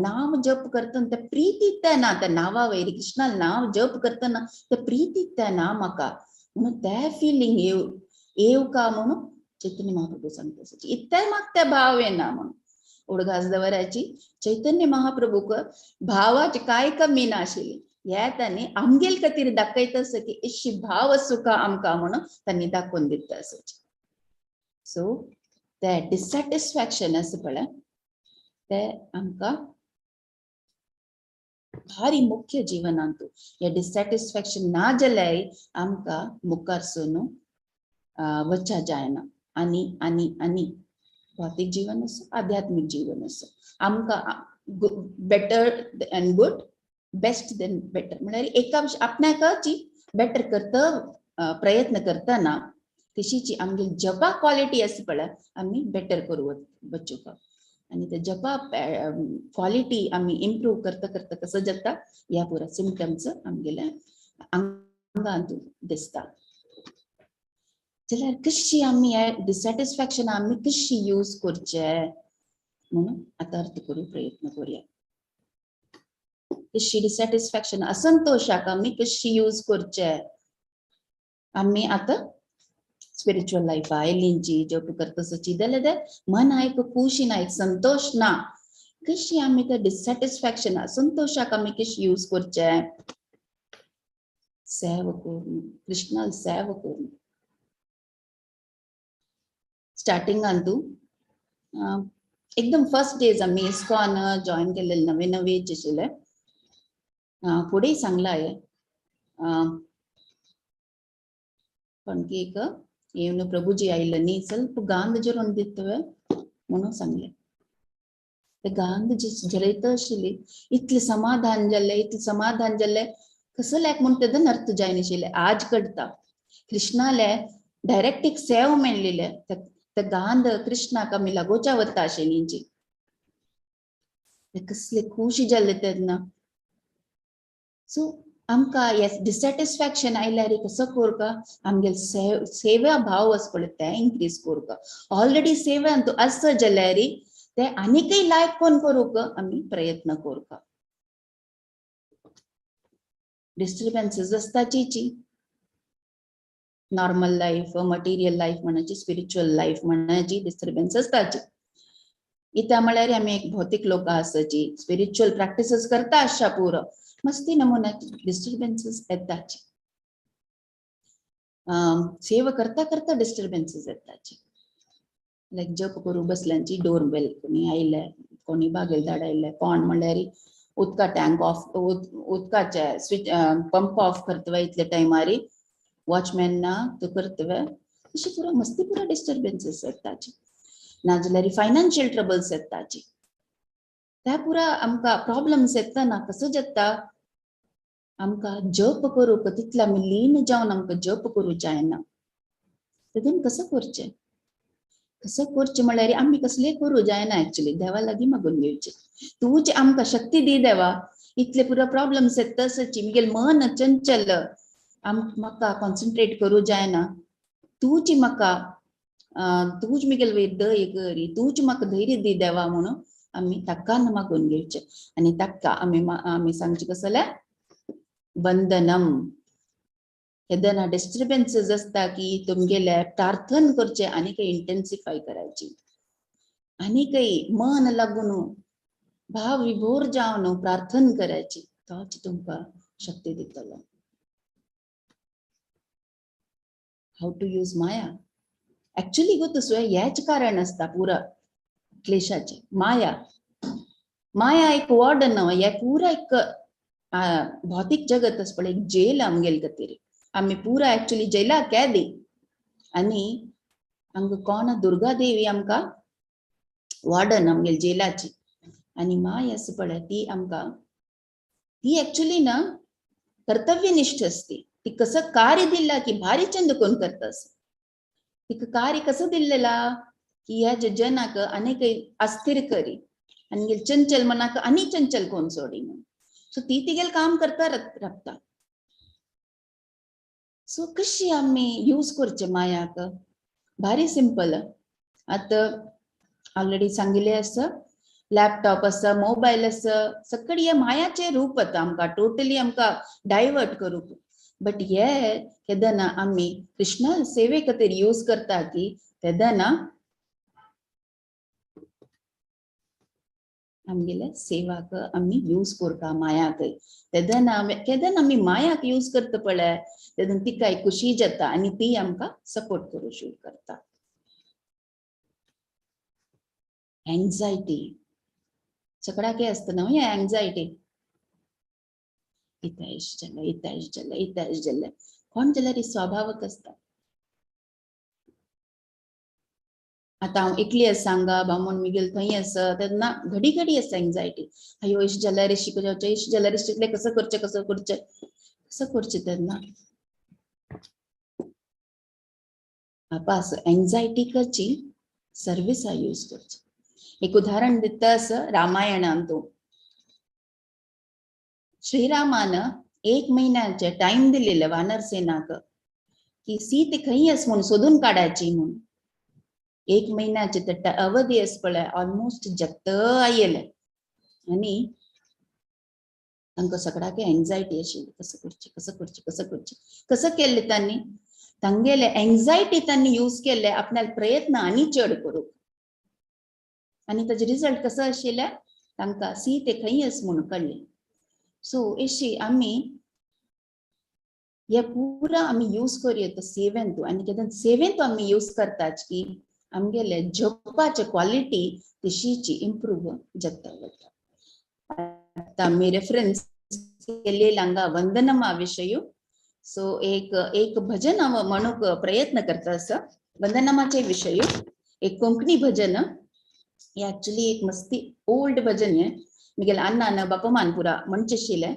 नाम जप करतना त्या प्रीती त्या ना, त्या नावा वयर कृष्णा नाम जप करतना त्या प्रीती त्या ना म्हाका म्हणून त्या फिलिंग येव येव का म्हणून चैतन्य महाप्रभू सांगता इत्याय म्हाका त्या भाव येना म्हणून. उडगास दवराची चैतन्य महाप्रभूक भावाची काय कमी नाशिल्ली, ह्या तांणी आमगेल खातीर दाखयता आसा की इशी भाव आसूं आमकां म्हणून तांणी दाखोवन दिता आसा. सो ते डिसॅटिस्फॅक्शन आसा पळय ते आमकां भारी मुख्य जीवनांत. हे डिसॅटिस्फॅक्शन ना जाल्यार आमकां मुखार सून वचा जायना. आनी आनी आनी भौतीक जीवन आसूं आध्यात्मीक जीवन आसूं आमकां better and good, best than better म्हळ्यार एका आपणाकची बेटर करता प्रयत्न करतना तशीची आमगे जपा क्वालिटी आसा पळय आमी बेटर करूं वचूंक. आनी ते जपा क्वालिटी आमी इम्प्रूव करता करता कसो जाता ह्या पुरा सिमटम्स आमगेल्या आंगांत दिसता. जाल्यार कशी आमी हे डिसॅटिस्फॅक्शन आमी कशी यूज करचे म्हणून आतां अर्थ करूं प्रयत्न करुया. कशी डिसॅटिस्फॅक्शन असंतोषाक आमी कशी यूज करचे. आमी आतां स्पिरिच्युअल लायफ आयलींची जप करतसची जाल्यार ते मना एक खुशी ना, एक संतोश ना. कशी आमी ते डिसॅटिस्फॅक्शन असंतोशाक आमी कशी यूज करचे? सेवा करून, कृष्णाल सेवा करून. स्टार्टिंगान तूं एकदम फर्स्ट डेज आमी इस्कॉन जॉईन केल्ले, नवे नवेच आशिल्ले. फुडें सांगला हांवें, पण एक येवन प्रभुजी आयिल्ले न्ही, ಸ್ವಲ್ಪ गांध जरून दितवे म्हणून सांगले. ते गांध झरयत आशिल्ली, इतलें समाधान जाल्लें, इतलें समाधान जाल्लें, कसल्याक म्हूण तेदन अर्थ जायनाशिल्लें. आज कळटा, कृष्णाले डायरेक्ट एक सेव मेळ्ळिले. ते गांध कृष्णाक आमी लागोवच्या वता आशिल्ली. ते कसले खुशी जाल्ले तेन्ना. सो आमकां हे डिसॅटिस्फॅक्शन आयल्यार कसो करका? आमगेले सेवा भाव आसा पळय ते इन्क्रीज करका. ऑलरेडी सेवान तूं आसा जाल्यार ते आनीकय लायक कोण करूंक आमी प्रयत्न करका. डिस्टर्बन्सीस आसताचीची, नॉर्मल लायफ, मटेरियल लायफ म्हणाची, स्पिरिच्युअल लायफ म्हणाची डिस्टर्बन्स आसताची. इत्या म्हळ्यार आमी एक भौतीक लोक आसाची, स्पिरिच्युअल प्रॅक्टिसीस करता आसच्या पुरो मस्ती नमुन्याची डिस्टर्बन्सीस येताची. सेवा करता करता डिस्टर्बन्सीस येताची. लायक जप करूं बसल्यांची डोर बेल कोणी आयले, कोणी बागेल धाडायले, कोण म्हणल्यार उदका टँक ऑफ, उदकाचे स्विच पंप ऑफ करतवे इतले टायमारी वॉचमॅन ना तो करतवे. तशें पुरो मस्ती पुरो डिस्टर्बन्सीस येताची. नाजाल्यार फायनान्शियल ट्रबल्स येताची. त्या पुरा आमकां प्रॉब्लम्स येता ना, कसो जाता आमकां जप करूंक तितले आमी लीन जावन आमकां जप करूं जायना. तेदून कसो करचें? कसो करचें म्हळ्यार आमी कसलें करूं जायना एक्चुली, देवा लागीं मागून घेवचें, तूंच आमकां शक्ती दी देवा, इतले पुरो प्रॉब्लम्स येता तसची म्हगेलें मन चंचल, म्हाका कॉन्सन्ट्रेट करूं जायना, तूंच म्हाका, तूंच म्हगेले वयर दय करी, तूंच म्हाका धैर्य दी देवा म्हणून आमी ताका मागून घेवचें. आनी ताका आमी आमी सांगचें कसलें वंदनम. केन्ना डिस्टर्बन्सीस आसता की तुमगेले प्रार्थन करचें आनी काही इंटेन्सिफाय करायची, आनी काही मन लागून भाव विभोर जावन प्रार्थन करायची, तोच तुमकां शक्ती दितलो. How to use Maya actually गो तसो हेच कारण आसता पुरा क्लेशाचें. माया, माया एक वर्ड न्हय, हे पुरा एक भौतीक जगत आसा पळय, एक जेल आमगेले खातीर. आमी पुरा एक्चुअली जेला कैदी. आनी हांगा कोण दुर्गा देवी आमकां वार्डन आमगेले जेलाची. आनी माय आसा पळय ती आमकां, ती एक्चुअली ना कर्तव्यनिष्ठ आसती. ती कसं कार्य दिला की भारी चंद कोण करता आसा. तिका कार्य कसं दिल्लेला की ह्या जनाक आनी अस्थिर करी आनी चंचल मनाक आनी चंचल कोण सोडी म्हणून. सो ती तिगेल काम करता राबता. सो कशी आमी यूज करचे मायाक? भारी सिंपल. आतां ऑलरेडी सांगिल्लें आसा, लॅपटॉप आसा, मोबायल आसा, सगळी हे मायाचे रूप आतां आमकां टोटली आमकां डायवर्ट करूंक. बट हे केन्ना आमी कृष्णा सेवे खातीर यूज करता की तेन्ना आमगेले सेवाक आमी यूज करता मायाक. तेन्ना केन्ना आमी मायाक यूज करता पळय तेन्ना तिका खुशी जाता आनी ती आमकां सपोर्ट करूं सुरू करता. एन्जायटी सगळ्याक आसता न्हू हे एन्जायटी, इतश जालें, इतश जालें, इतश जालें, कोण जाल्यार स्वभावक आसता. आतां हांव एकली आसा हांगा, बामण मिगेल थंय आसा, तेन्ना घडी घडी आसता एन्जायटी. अयो अशें जाल्यार शिक जावचें, अशें जाल्यार शिकलें, कसं करचें, कसं करचें, कसं करचें. तेन्ना पास एन्जायटीकाची सर्विस यूज करची. एक उदाहरण दिता आसा रामायणान. तो श्रीरामान एक महिन्याचे टाइम दिलेले वानर सेनाक की सीते खंय आसा म्हूण सोदून काडायची म्हूण. एक महिन्याचे ते अवधी आसा पळय ऑलमोस्ट जत्त आयले आनी तांकां सगळ्याक एन्जायटी आशिल्ली, कसं करचें, कसं करचें, कसं करचें. कसं केल्लें तांणी? तांगेले एंग्जायटी तांणी यूज केल्ले आपणाले प्रयत्न आनी चड करूंक. आनी ताजे रिजल्ट कसो आशिल्ले, तांकां सी ते खंय आस म्हूण कळ्ळें. सो अशी आमी हे पुरा आमी यूज करूं सेवेंतू. आनी केन्ना सेवेंतू आमी यूज करतात की आमगेले जपाचे क्वालिटी तशीची इम्प्रूव जाता वता. आतां आमी रेफरन्स केल्ले हांगा वंदनमा विशय. सो एक एक भजन हांव म्हणूंक प्रयत्न करता आसा वंदनमाचे विशय. एक कोंकणी भजन, हे एक्चुअली एक मस्ती ओल्ड भजन. हे मिगेल अण्णान बापमान पुरा म्हणचे आशिल्लें,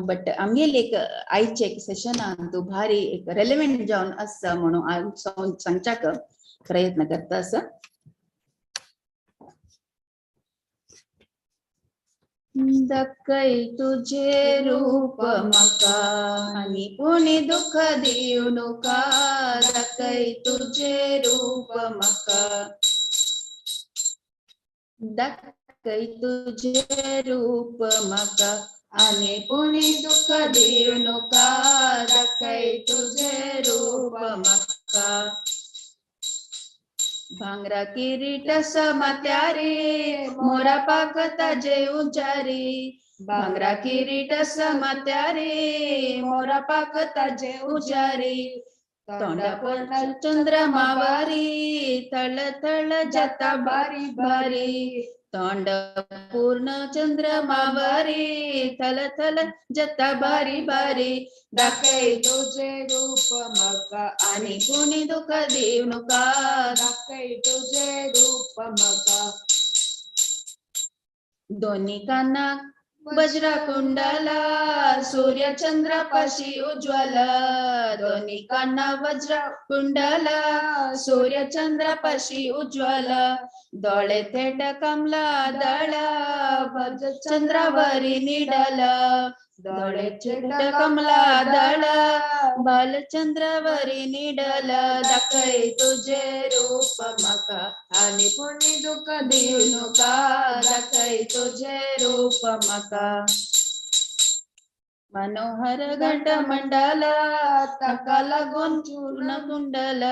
बट आमगेले एक आयचे एक सेशनान तूं भारी एक रेलेवेंट जावन आसा म्हणून हांव सांगच्याक प्रयत्न करता आसा. दाखय तुझे रूप म्हाका आनी कोणी दुःख दिवं नाका, दाखय तुझे रूप म्हाका, दाखय तुझे रूप म्हाका आनी कोणी दुःख दिवं नाका, दाखय तुझे रूप म्हाका. भांगरा किरीट समात्यारे मोरा पाक ताजे उंचारी, भांगरा किरीट समात्यारे मोरा पाक ताजे उंचारी, तोंडा पूर्ण चंद्रमावारी थळ थळ जाता बारी बारी, तोंड पूर्ण चंद्रमावारी थल थल जाता बारी बारी, दाखय तुझे रूप म्हाका आनी कोणी दुःख दिवं नाका, दाखय तुझे रूप म्हाका. दोन्ही कानाक वज्र कुंडला सूर्य चंद्रापाशी उज्ज्वल, दोन्ही काना वज्र कुंडला सूर्य चंद्रापाशी उज्ज्वल, दोळे थेट कमला दळ चंद्रावरी निडल, दोळे थेट कमला दळ बालचंद्रावरी निडल, दाखय तुझे रूप म्हाका आनी कोणी दुःख दिवं नाका, दाखय तुझे रूप म्हाका. मनोहर घट मंडल ताका लागून चूर्ण कुंडल,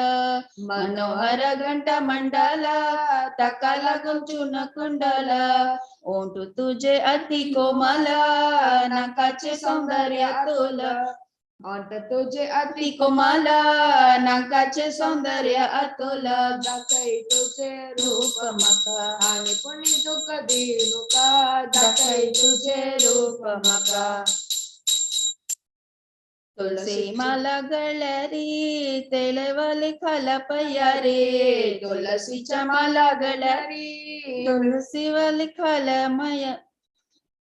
मनोहर घंट मंडल ताका लागून चूर्ण कुंडल, ओंठ तुझे अति कोमल नाकाचे सौंदर्य अतुल, ओंठ तुझे अति कोमल नाकाचे सौंदर्य अतुल, दाखय तुझे रूप म्हाका आनी कोणी दुःख दिवं नाका, दाखय तुझे रूप म्हाका. तुलसी माला गळ्यारी तेलवाले खाला पयारी, तुलसीच्या माला गळ्यारी तुलसीवाले खाला माया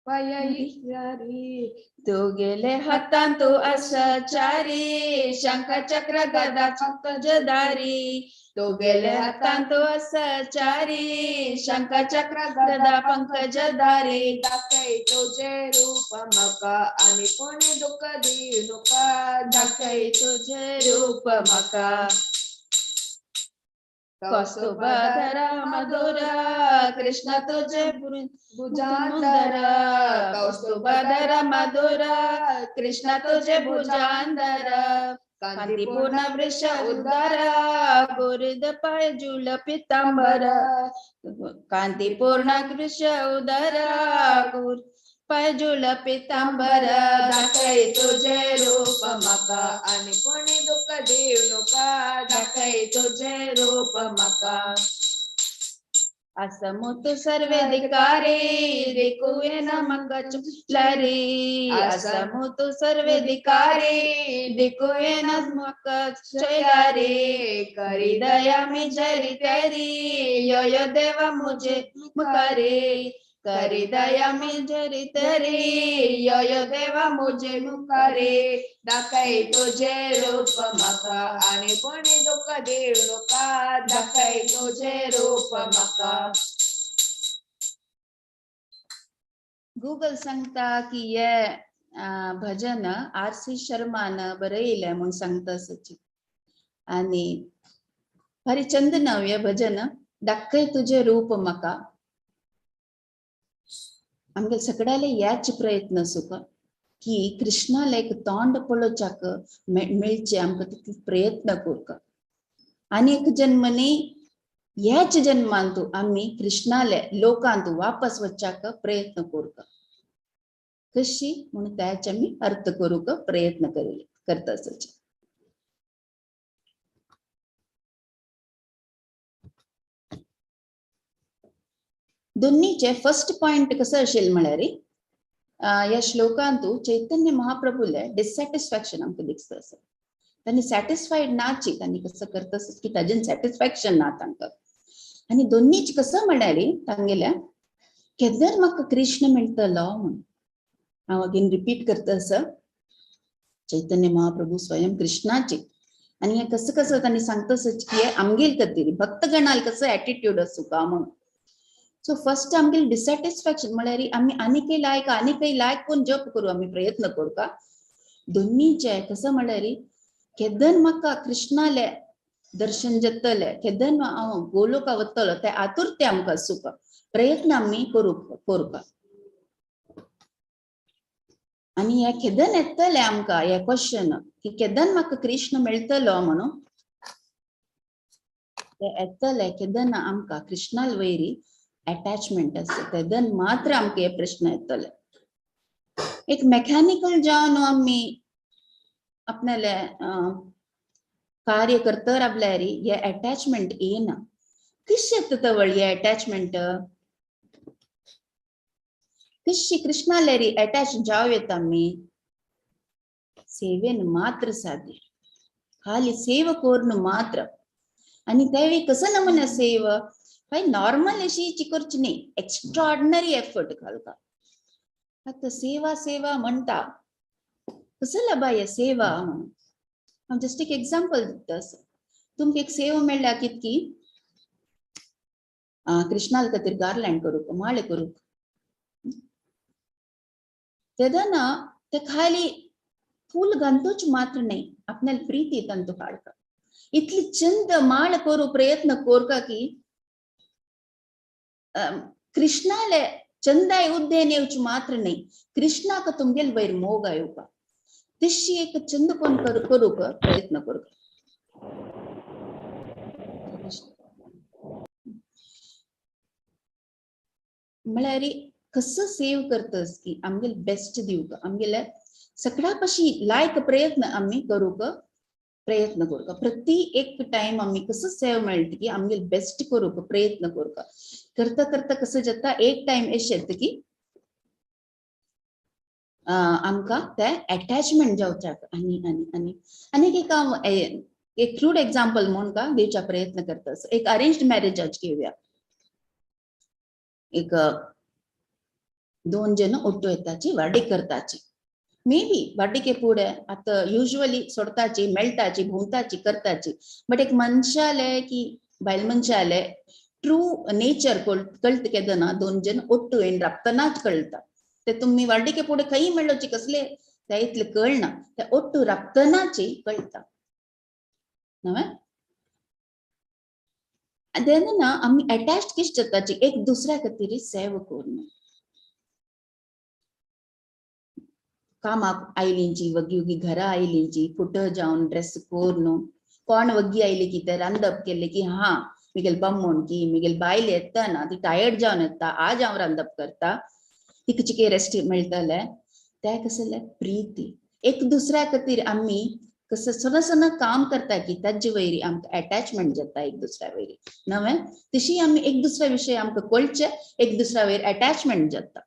पयारी, तू गेले हातांत तू असाचारी शंख चक्र गदा पंकजधारी, तू गेले हातांत तू असाचारी शंख चक्र गदा पंकजधारी, दाखय तुझे रूप म्हाका आनी कोणी दुःख दिवं नाका, दाखय तुझे रूप म्हाका. कौस्तुभधरा मधुरा कृष्ण तुझे भुजांधर, कौस्तुभधरा मधुरा कृष्ण तुझे भुजांधर, कांतिपूर्ण वृष उदर गोरिद पाय जुल पितांबर, कांतिपूर्ण वृष उदर पाय जुल पितांबर, दाखय तुझे रूप म्हाका आनी कोणी दुःख दिवं नाका, दाखय तुझे रूप म्हाका. असमुत सर्वेधिकारी दिकुये म्हाका चुकलारी, असमुत सर्वेधिकारी दिकुये म्हाका चुकलारी, करी दया मी जरी तेरी यो यो देवा मुझे मुखारी, करी दया मी जरी तेरी यो यो देवा मुझे मुखारी, दाखय तुझे रूप म्हाका आनी कोणी दुःख दिवं नाका, दाखय तुझे रूप म्हाका. गूगल सांगता की हे भजन आर सी शर्मान बरयलें म्हूण सांगता सची. आनी भारी चंद नांव हें भजन, दाखय तुझे रूप म्हाका. आमगे सगळ्याले याच प्रयत्न सुख की कृष्णाला एक तोंड पळोवच्याक मेळचे आमकां तितले प्रयत्न करूंक. आनी एक जन्म न्ही, ह्याच जन्मांतू आमी कृष्णाले लोकांतू वापस वच्चाक प्रयत्न करूंक. कशी म्हणून त्याच आमी अर्थ करूंक प्रयत्न करता आसचे. दोन्हीचे फर्स्ट पॉइंट कसं असेल म्हळ्यार ह्या श्लोकांतू चैतन्य महाप्रभूले डिसॅटिस्फॅक्शन आमकां दिसता आसा. तांणी सॅटिस्फायड नाची, तांणी कसं करता की ताजेन सॅटिस्फॅक्शन ना तांकां. आनी दोन्हीच कसं म्हळ्यार तांगेल्या केन्ना म्हाका कृष्ण मेळटलो म्हूण. हांव अगेन रिपीट करता आसा, चैतन्य महाप्रभू स्वयं कृष्णाचे. आनी हें कसं कसं तांणी सांगता की आमगेल खातीर भक्तगणाल कसं एटिट्यूड आसूं का म्हणून. सो फर्स्ट आमगेल डिसॅटिस्फॅक्शन म्हळ्यार आमी आनीकय लायक आनीकय लायक कोण जप करूं आमी प्रयत्न करूं का. दोन्हीचे कसं म्हळ्यार केदन म्हाका कृष्णाले दर्शन जातले, केदन हांव गोलोका वतलो ते आतुरते आमकां सुख प्रयत्न आमी करूंक. आनी हे केदन येतले आमकां हे क्वेश्चन की केदन म्हाका कृष्ण मेळटलो म्हणून, ते येतले केदन आमकां कृष्णाल वयरी अटॅचमेंट आसा तेदन मात्र आमकां हे प्रश्न येतले. एक मेकॅनिकल जावन आमी आपणाले कार्य करता रावल्यार हे अटॅचमेंट येना. कशी येता तवळ हे अटॅचमेंट? कशी कृष्णालेरी अटॅच जावं येता आमी? सेवेन मात्र साध्य, खाली सेव करून मात्र. आनी तेवी कसं नमुना सेव? काय नॉर्मल अशी करची न्ही, एक्स्ट्रॉर्डनरी एफर्ट घालता. आतां सेवा सेवा म्हणटा, कसं लबाय सेवा म्हणून. हांव जस्ट एक एग्जाम्पल दिता. तुमकां एक सेवा मेळ्ळ्या कितकी कृष्णाल खातीर गार्लँड करूंक, माळे करूंक, तेदना ते खाली फूल घालतूच मात्र न्ही, आपल्याला प्रीती तांतू हाडका. इतली चंद माळ करू प्रयत्न कोरका की कृष्णाले चंदाय उद्देन येवच मात्र न्ही, कृष्णाक तुमगेल वयर मोग येवपा तशी एक चंद कोण करूंक प्रयत्न करूंक. म्हळ्यार कसं सेव करतस की आमगेल बेस्ट दिवक, आमगेले सगळ्या पशी लायक प्रयत्न आमी करूंक प्रयत्न करूंक. प्रति एक टायम आमी कसं सेव मेळटा की आमगेल बेस्ट करूंक प्रयत्न करूंक. करता करता कसं जाता एक टायम अशें येता की आमकां ते अटॅचमेंट जावच्याक. आनी आनी आनी आनी एक हांव एक क्रूड एग्जाम्पल म्हूण का दिवच्या प्रयत्न करता. एक अरेंज्ड मॅरेज आज घेवया. एक दोन जण ಒಟ್ಟು येताची वार्डीक करताची, मे बी वार्डिके पुढे आता युज्वली सोडताची मेळटाची भोंवताची करताची, बट एक मनशाले की बायल मनशाले ट्रू नेचर कळत केदना दोन जण ಒಟ್ಟು येन राबतनाच कळटा. ते तुम्ही वार्डिके पुढे खंय मेळोची कसले ते इतले कळना, ते ಒಟ್ಟು राबतनाची कळटा. नव्हे तेन्ना आमी अटॅच किश जाताची एक दुसऱ्या खातीर सेव करून. कामाक आयलींची वगी वगी घरा आयलींची फुट जावन ड्रेस करून कोण वग्गी आयली की ते रांदप केले की हा मिगेल बम्मोन की मिगेल बायल येता ना ती टायर्ड जावन येता, आज हांव रांदप करता, तिका चिके रेस्ट मेळटले. ते कसले प्रीती एक दुसऱ्या खातीर आमी कसं सना सना काम करता की ताजे वयरी आमकां अटॅचमेंट जाता एक दुसऱ्या वयरी. नव्हे तशी आमी एक दुसऱ्या विशय आमकां कळचे एक दुसऱ्या वयर अटॅचमेंट जाता.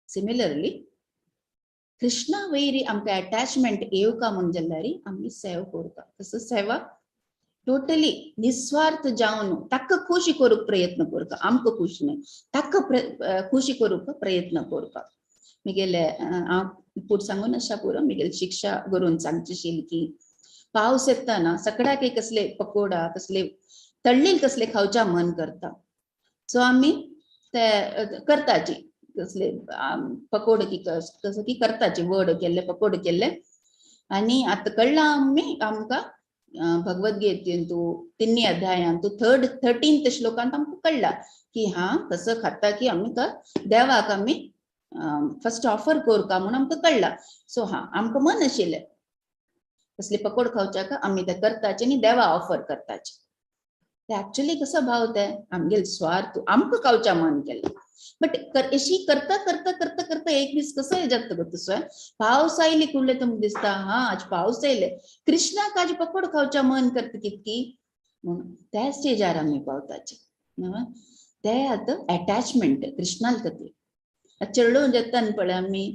सिमिलरली कृष्णा वयरी आमकां अटॅचमेंट येवका म्हूण जाल्यार आमी सेव करूंक. कसं सेवा टोटली निस्वार्थ जावन ताका खुशी करूंक प्रयत्न करूंक, आमकां खुशी न्हय ताका खुशी करूंक प्रयत्न करूंक. मिगेले हांव पूण सांगून आसा पुरो मिगेल शिक्षा करून सांगची की पावस येतना सगळ्याक कसले पकोडा कसले तळ्ळील कसले खावच्या मन करता. सो आमी ते करताची कसले पकोड की कसं की करताची वड केल्ले पकोड केल्ले. आनी आतां कळ्ळां आमी आमकां भगवद्गीतेंतू तिन्ही अध्यायांतू 13th श्लोकांत आमकां कळ्ळां की हा कसं खाता की आमकां देवाक आमी फर्स्ट ऑफर कोरका म्हणून आमकां कळ्ळा. सो हा आमकां मन आशिल्लें कसले पकोड खावच्याक आमी ते करताचे आनी देवा ऑफर करताचे. ते ऍक्च्युली कसो भाव ते आमगेल स्वार्थ आमकां खावच्या मन केलें. बट अशी करता करता करता करता एक दीस कसो जाता गो तसो पावस आयले कुडले तुमकां दिसता हा आज पावस आयले कृष्णाक आज पकोड खावच्या मन करता कितकी म्हणून त्या स्टेजार आमी पावताचे. ते आतां अटॅचमेंट कृष्णाल खातीर चेडूं जाता पळय आमी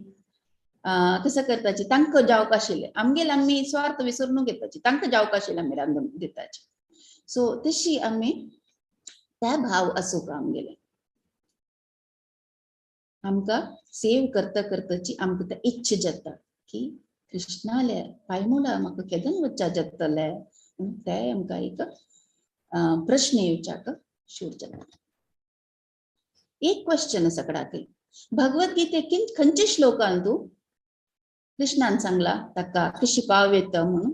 कसं करताची तांकां जावक आशिल्लें आमगेल आमी स्वार्थ विसरून घेताची तांकां जावक आशिल्लें आमी रांदून दिताची. सो तशी आमी त्या भाव आसूंक आमगेले आमकां सेव करता करताची आमकां ते इच्छा जाता की कृष्णाले पायमुळा म्हाका केदन वच्चा जातले ते आमकां एक प्रश्न येवच्याक शूर जाता. एक क्वेश्चन आसा कडाक भगवद्गीते खंयचे श्लोकान तूं कृष्णान सांगला ताका कशी पाव येता म्हणून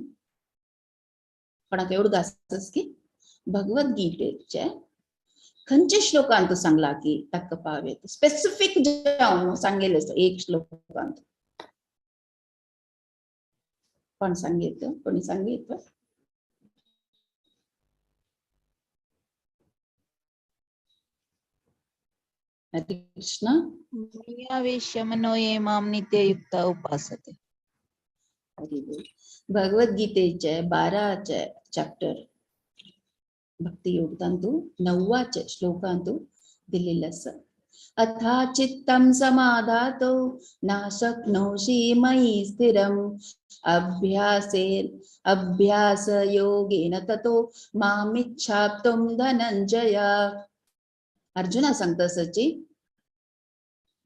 कोणाक एवढं आसतच की भगवद्गीतेचे खंयचे श्लोकान तूं सांगला की ताका पाव येता स्पेसिफीक जावन सांगेलें आसा एक श्लोकान कोण सांगेत कोणी सांगेत? हरे कृष्ण. मय्यावेश्य मनो ये मां नित्ययुक्ता उपासते. हरी बोल. भगवद्गीतेचे 12 चॅप्टर भक्ती योगदांतु 9 श्लोकांतु दिलेलं आसा. अथा चित्तं समाधातो न शक्नोषि मयि स्थिरम् अभ्यास योगेन ततो मामिच्छाप्तुं धनंजय. अर्जुना सांगता सची,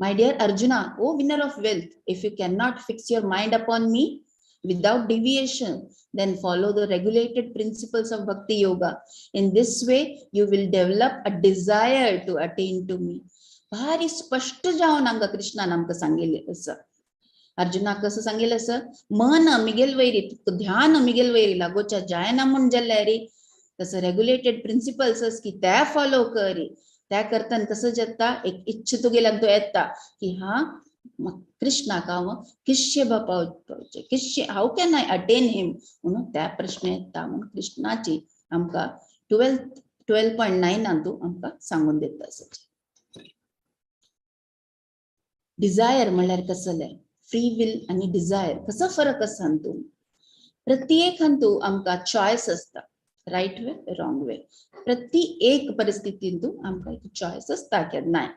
My dear Arjuna, O winner of wealth, if you cannot fix your mind upon me without deviation, then follow the regulated principles of Bhakti Yoga. In this way, you will develop a desire to attain to me. भारी स्पष्ट जावन आमकां कृष्णान आमकां सांगिल्लें आसा. अर्जुनाक कसं सांगिल्लें आसा, मन मिगेल वैरी ध्यान मिगेल वैरी लागोच्या जायना म्हूण जाल्यार तसं रेग्युलेटेड प्रिन्सिपल्स आस की त्या फॉलो करी. त्या करताना कसं जाता एक इच्छा तुगेल्यान तो येता की हा कृष्णाक हांव किश्य पावचें किश्य how can I attain him म्हणून त्या प्रश्न येता. म्हणून कृष्णाची आमकां 12.9 तूं आमकां सांगून दिता आसा. डिझायर म्हणल्यार कसलें फ्री will आनी डिझायर कसो फरक आसा हातूंत? प्रत्येक हातूंत आमकां चॉयस आसता, रायट वे रॉंग वे. प्रति एक परिस्थितींतू आमकां एक चॉयस आसता केन्नाय.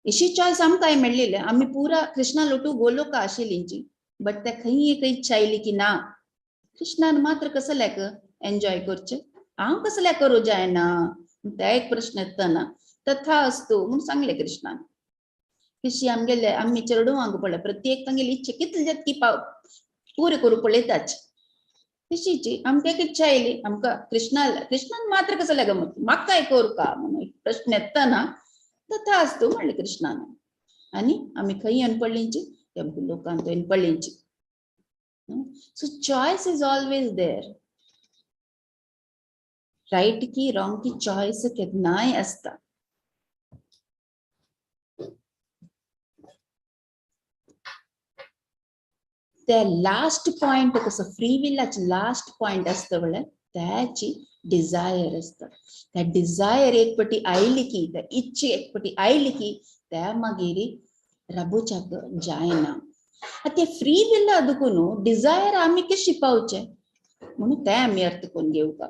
अशी चॉयस आमकां मेळ्ळिल्ले आमी पुरा कृष्णा लोटू गोलोका आशिल्लींची बट ते खंय एक इच्छा आयली की ना कृष्णान मात्र कसल्याक एन्जॉय करचें हांव कसल्याक करूं जायना त्या एक प्रश्न येता ना. तथा असतो म्हणून सांगले कृष्णान. कशी आमगेले आमी चेडवांक पळय प्रत्येक तांगेली इच्छा कितली जात की पाव पुरे करूं पळयताच. तशीची आमकां एक इच्छा आयली आमकां कृष्णान मात्र कसं गमत म्हाका करूं म्हणून एक प्रश्न येता ना. तथा असतो म्हणलें कृष्णान. आनी आमी खंय येवन पडलींची त्या लोकांत येवन पडलींची. So choice is always there. Right की रॉंग की चॉयस केन्नाय आसता. ते लास्ट पॉइंट कसं फ्री विलाचे लास्ट पॉइंट आसता म्हळ्यार त्याची डिझायर आसता. त्या डिझायर एक पटी आयली की त्या इच्छा एक पटी आयली की त्या मागीर राबोवच्याक जायना. आतां ते फ्री विला दुखून डिझायर आमी कशी पावचे म्हणून ते आमी अर्थ करून घेवका.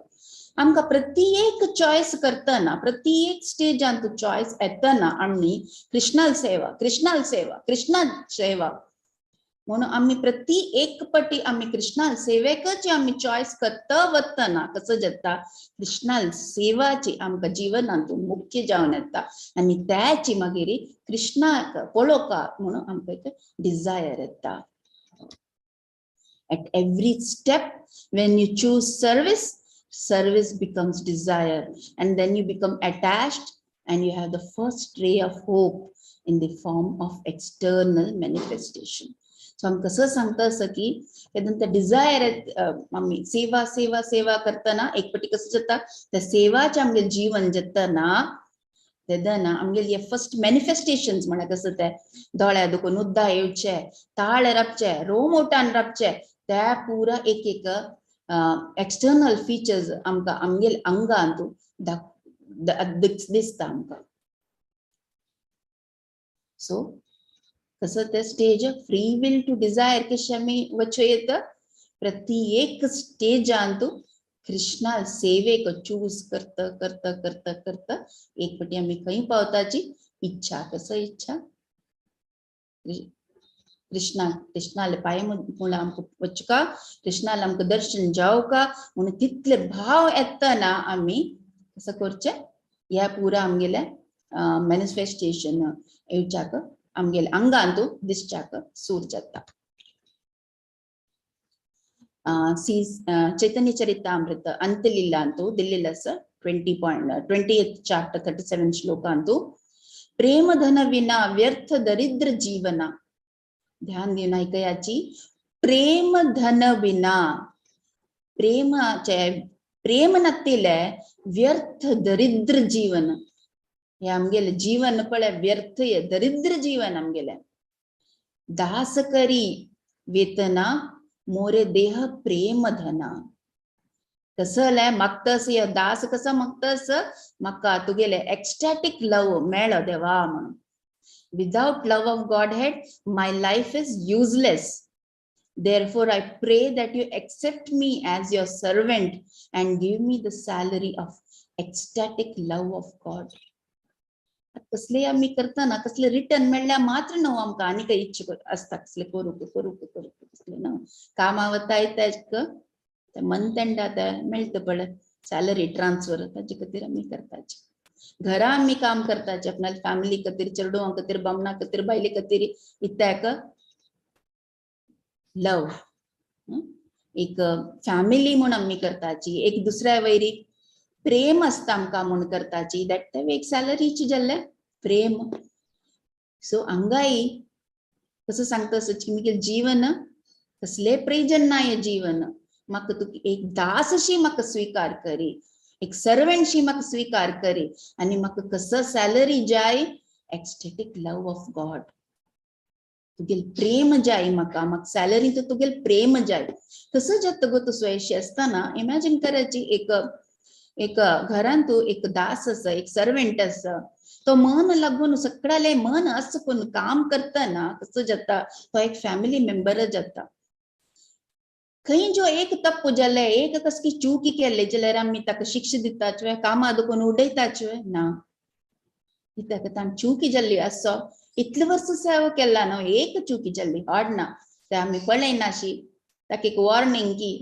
आमकां प्रत्येक चॉयस करतना प्रत्येक स्टेजान चॉयस येतना आमी कृष्णाल सेवा कृष्णाल सेवा कृष्णा सेवा म्हणून आमी प्रति एक पटी आमी कृष्णाल सेवेकच आमी चॉयस करता वतना कसं जाता कृष्णाल सेवाची आमकां जिवनांत मुख्य जावन येता आनी त्याची मागीर कृष्णाक पळोवका म्हणून आमकां एक डिझायर येता. At every step when you choose service, service becomes desire and then you become attached and you have the first ray of hope in the form of external manifestation. So आमकां कसं सांगता असं की तेन्ना Dzire आमी सेवा सेवा सेवा करतना एक पटी कसं जाता त्या सेवाचे आमगे जीवन जातना तेदना आमगेले हे फर्स्ट मॅनिफेस्टेशन्स म्हळ्यार कसं ते दोळ्या दुखून उद्दा येवचे, ताळे राबचे, रोम उठान राबचे, त्या पुरा एक एक एक्सटर्नल फीचर्स आमकां आमगेले अंगांत दिसता आमकां. सो कसं ते stage free will to desire कशें आमी वचो येता, प्रति एक स्टेजांतू कृष्णा सेवेक चूज करता करता करता करता एक पटी आमी खंय पावताची इच्छा. कसो इच्छा कृष्णा कृष्णाले पाय मुळा आमकां वचका, कृष्णाले आमकां दर्शन जावका म्हणून तितले भाव येतना आमी कसं करचें, ह्या पुरा आमगेल्या मॅनिफेस्टेशन येवच्याक आमगेल्या अंगांतू दिसच्याक सूर जाता. सी चैतन्य चरितामृत अंत्यलीला ಅಂತೂ ದಿಲ್ಲಿಲ್ಲ ಸರ್ 20.20 ಚಾಪ್ಟರ್ 37 ಶ್ಲೋಕ ಅಂತೂ प्रेम धन विना व्यर्थ दरिद्र जीवन. ध्यान दिवन ऐकयाची, प्रेम धन विना, प्रेमाचे प्रेम नत्तिले व्यर्थ दरिद्र जीवन. हे आमगेले जीवन पळय व्यर्थ हे दरिद्र जीवन आमगेले. दास करी वेतना मोरे देह प्रेम धना. कसं मागतस दास कसं मागतस, म्हाका तुगेले एक्स्टॅटिक लव मेळो देवा म्हणून. Without love of Godhead my life is useless. Therefore, I pray that you accept me as your servant and give me the salary of ecstatic love of God. कसले आमी करतना कसले रिटर्न मेळ्ळ्यार मात्र न्हू आमकां आनी काही इच्छा आसता कसले करूंक करूंक करूंक कसले न्हू. कामा वता येता ते मंथ एंडा ते मेळटा पळय सॅलरी ट्रान्सफर, ताजे खातीर आमी करताचे. घरा आमी काम करताचे आपणाले फॅमिली खातीर, चेडवां खातीर, बामणा खातीर, बायले खातीर. इत्याक लव एक फॅमिली म्हूण आमी करताची, एक दुसऱ्या वयरी प्रेम आसता आमकां म्हूण करताची. That ते एक सॅलरीची जाल्ले प्रेम. सो हांगाय कसं सांगता की जीवन कसले प्रयोजन ना हे जीवन, म्हाका तुका एक दासशी म्हाका स्वीकार करी, एक सर्वंटशी म्हाका स्वीकार करी आनी म्हाका कसं सॅलरी जाय, एक्स्टेटीक लव ऑफ गॉड. तुगेल प्रेम जाय म्हाका, म्हाका सॅलरी तर तुगेल प्रेम जाय. कसं जाता गो तसो अशी आसतना इमॅजिन करायची, एक एक घरान तूं एक दास आसा, एक सर्वंट आसा, तो मन लागून सगळ्याले मन असं करून काम करतना कसं जाता, तो एक फॅमिली मेंबर जाता. खंय जो एक तप्प जाले, एक कसली चुकी केल्ले जाल्यार आमी ताका शिक्षा दिताच, कामा दुखून उडयताच ना. कित्याक ताण चुकी जाल्ली आसो, इतले वर्स सेवा केला न्हू, एक चुकी जाल्ली हाडना ते आमी पळयनाशी, ताका एक वॉर्निंग की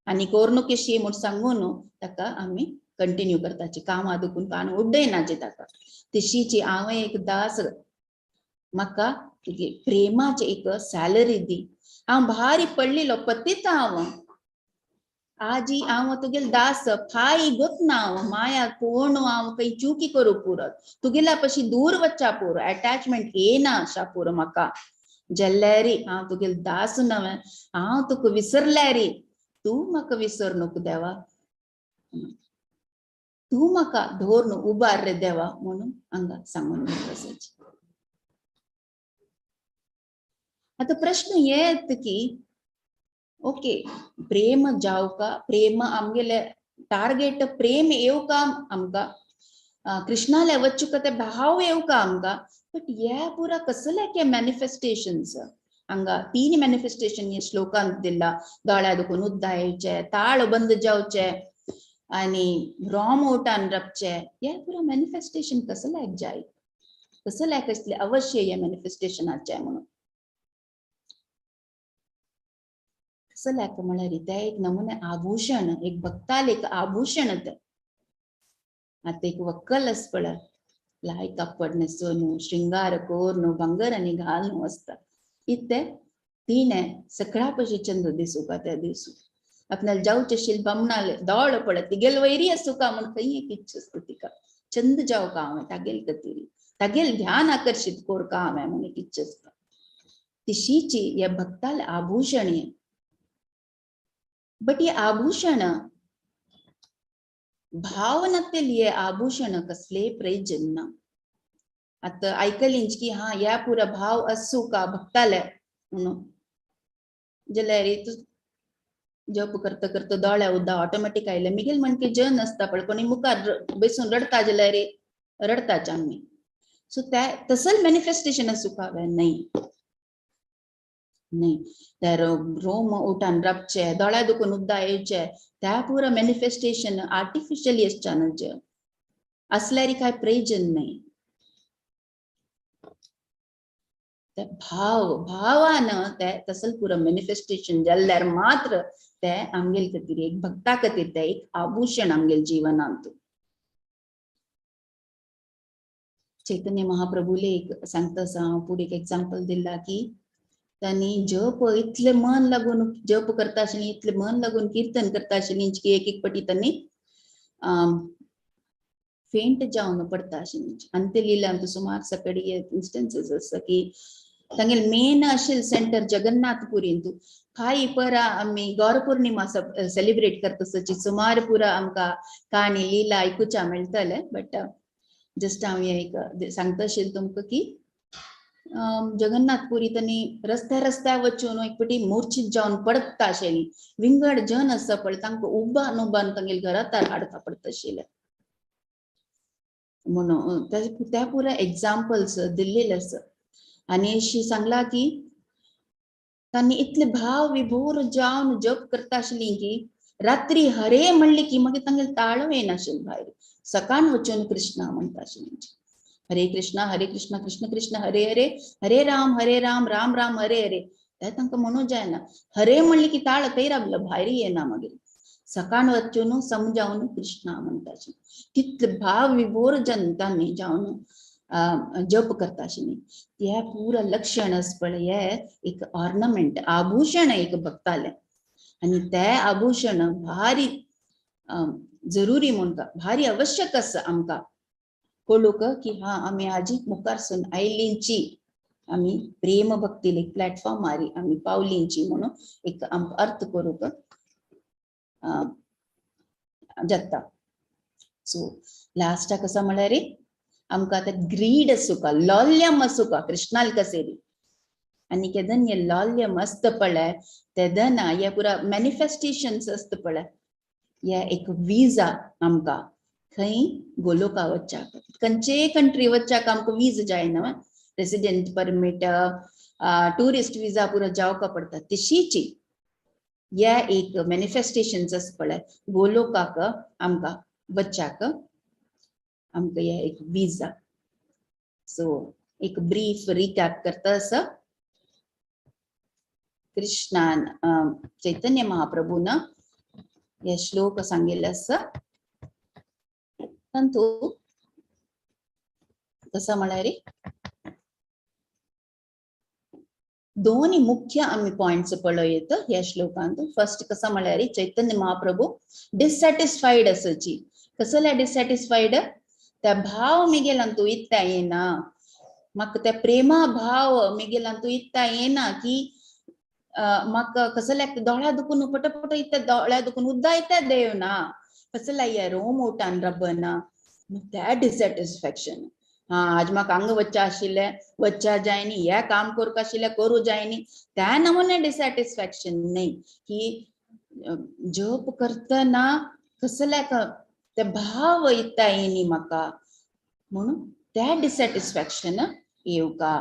आनी कोरनुकेशी म्हूण सांगून ताका आमी कंटिन्यू करताची, कामा दुखून कान उडयनाची ताका. तशीची हांव एक दास, म्हाका तुगे प्रेमाचे एक सॅलरी दी. हांव भारी पडलेलो पतीत हांव, आजी हांव तुगेल दास, फाय गोतना हांव माया कोण हांव खंय चुकी करूं पुरो, तुगेल्या पशी दूर वच्चा पुरो, अटॅचमेंट येना अशा पुरो म्हाका. जाल्यारी हांव तुगेल दास नवें, हांव तुका विसरल्यारी तूं म्हाका विसर नको देवा, तूं म्हाका दवर न्हू उबार रे देवा म्हणून हांगा सांगून आसाची. आतां प्रश्न येत की ओके प्रेम जावका, प्रेम आमगेले टार्गेट प्रेम येवका आमकां, कृष्णाले वच्चुका ते भाव येवका आमकां, बट हे पुरा कसले के मॅनिफेस्टेशन्स हांगा तीन मॅनिफेस्टेशन हे श्लोकांत दिला. दोळ्या दुखून उद्दा येवचे, ताळ बंद जावचे आनी रोम ओटान रपचे, हे पुरा मॅनिफेस्टेशन कसल्याक जाय, कसल्याक असले अवश्य हे मॅनिफेस्टेशनाचे म्हणून. कसल्याक म्हळ्यार ते एक नमुने आभूषण, एक भक्ताल एक आभूषण ते. आतां एक वक्कल आसा पळय, लाय कापड न्हेसून श्रृंगार करून भांगर आनी घालून आसता, इते तिणें सगळ्या पशी चंद दिसूका त्या दिसू आपल्याला जावचे शील बामणाले दोळ पळय तिगेल वैरी आसूका म्हूण खंय एक इच्छा आसता तिका, चंद जावका हांवें तागेल खातीर, तागेल ध्यान आकर्शीत कोरका हांवें म्हूण एक इच्छा आसता. तिशीची ह्या भक्ताल आभूषण हे, बट हे आभूषण भावनातील हे आभूषण कसले प्रयोजन ना. आतां आयकलींच की हा ह्या पुरा भाव आसूं का भक्ताले म्हणून जाल्यार तूं जप करता करता दोळ्या उद्दा ऑटोमॅटीक आयले. मिगेल म्हणके जन आसता पळय कोणी मुखार बसून रडता जाल्यार रडताच आमी. सो त्या तसल मॅनिफेस्टेशन आसूं का न्हय न्हय, त्या रोम उठान राबचे, दोळ्या दुखून उद्दा येवचे, त्या पुरा मॅनिफेस्टेशन आर्टिफिशियली आसच्या न्हय, असल्यारी काय प्रयोजन न्हय. त्या भाव भावान ते तसल पुरा मॅनिफेस्टेशन जाल्यार मात्र ते आमगेल खातीर एक भक्ता खातीर ते एक आभूषण आमगेल जीवनांत. चैतन्य महाप्रभुले एक सांगता आसा, हांव फुडें एक एग्जाम्पल दिला की तांणी जप इतले मन लागून जप करता आशिल्ली, इतले मन लागून कीर्तन करता आशिल्ली की एक एक पटी तांणी फेंट जावन पडता आशिल्ली. आनी ते लिला सुमार सकडी इन्स्टन्सीस आसा की तांगेले मेन आशिल्लें सेंटर जगन्नाथपुरींत. फाय परा आमी गौर पौर्णिमा सेलिब्रेट करता सची सुमार पुरा आमकां काणी लिला आयकुच्या मेळटले. बट जस्ट हांव एक सांगता आशिल्लें तुमकां की जगन्नाथपुरी तांणी रस्त्या रस्त्यार वचून एक पटी मूर्छीत जावन पडता आशिल्ली. विंगड जन आसा पळय तांकां उबान उबान तांगेले घरांत हाडता पडता आशिल्लें म्हणून त्या पुरा एग्जाम्पल्स दिल्लेले आसा. आनी अशी सांगला की तांणी इतले भाव विभोर जावन जप करता आशिल्ली की रात्री हरे म्हणले की मागीर तांगेले ताळो येनाशिल्लें भायर. सकाळ वचून कृष्णा म्हणटा आशिल्ली, हरे कृष्णा हरे कृष्णा कृष्ण कृष्ण हरे हरे हरे राम हरे राम राम राम हरे हरे. ते तांकां म्हणूं जायना. हरे म्हणले की ताळ थंय रावलो, भायर येना. मागीर सकाळ वचून समजावन कृष्णा म्हणटा आशिल्ली. तितले भाव विभोर जनतांनी जावन जप करता आशिल्ली. ते पुरा लक्षण आसा पळय, हे एक ऑर्नामेंट आभूषण एक भक्ताले. आनी ते आभूषण भारी जरुरी म्हणटा, भारी आवश्यक आसा आमकां कळूंक की हा आमी आजी मुखारसून आयलींची, आमी प्रेम भक्ती एक प्लॅटफॉर्मारी आमी पावलींची म्हणून एक आमकां अर्थ करूंक जाता. सो लास्टाक आसा म्हळ्यार आमकां आतां ग्रीड आसूका, लोल्यम आसूका कृष्णाल कसेरी. आनी केदन हे लोल्यम आसता पळय तेदना हे पुरा मॅनिफेस्टेशन्स आसता पळय, हे एक विजा आमकां खंय गोलोका वच्चाक, खंयचेय कंट्री वच्चाक आमकां वीज जायना, रेसिडेंट परमीट टुरिस्ट विजा पुरा जावका पडटा. तशीची हे एक मॅनिफेस्टेशन्स आसा पळय गोलोकाक आमकां वच्चाक आमकां हे एक विजा. सो एक ब्रीफ रिकॅप करता आसा. कृष्णान चैतन्य महाप्रभून हे श्लोक सांगिल्ले आसा. तांतू कसं म्हळ्यार दोन्ही मुख्य आमी पॉइंट्स पळयत ह्या श्लोकांत. फर्स्ट कसं म्हळ्यार चैतन्य महाप्रभू डिसॅटिस्फाईड आसाची. कसल्या डिसॅटिस्फाईड? त्या भाव मिगेलांतू इत्ता येना, म्हाका त्या प्रेमा भाव मिगेलांतू इत्ता येना की म्हाका कसल्या दोळ्या दुखून पटपट इत्ता, दोळ्या दुखून उद्दा इत्ता देव ना, कसल्या या रोम उठान रबना, त्या डिसॅटिस्फॅक्शन. हा आज म्हाका हांगा वच्चा आशिल्लें वच्चा जायनी, हे काम करूंक आशिल्लें करूं जायनी, त्या नमुने डिसॅटिस्फॅक्शन न्हय की जप करतना कसल्या ते भाव इत्ता येनी म्हाका म्हणून त्या डिसॅटिस्फॅक्शन येवका.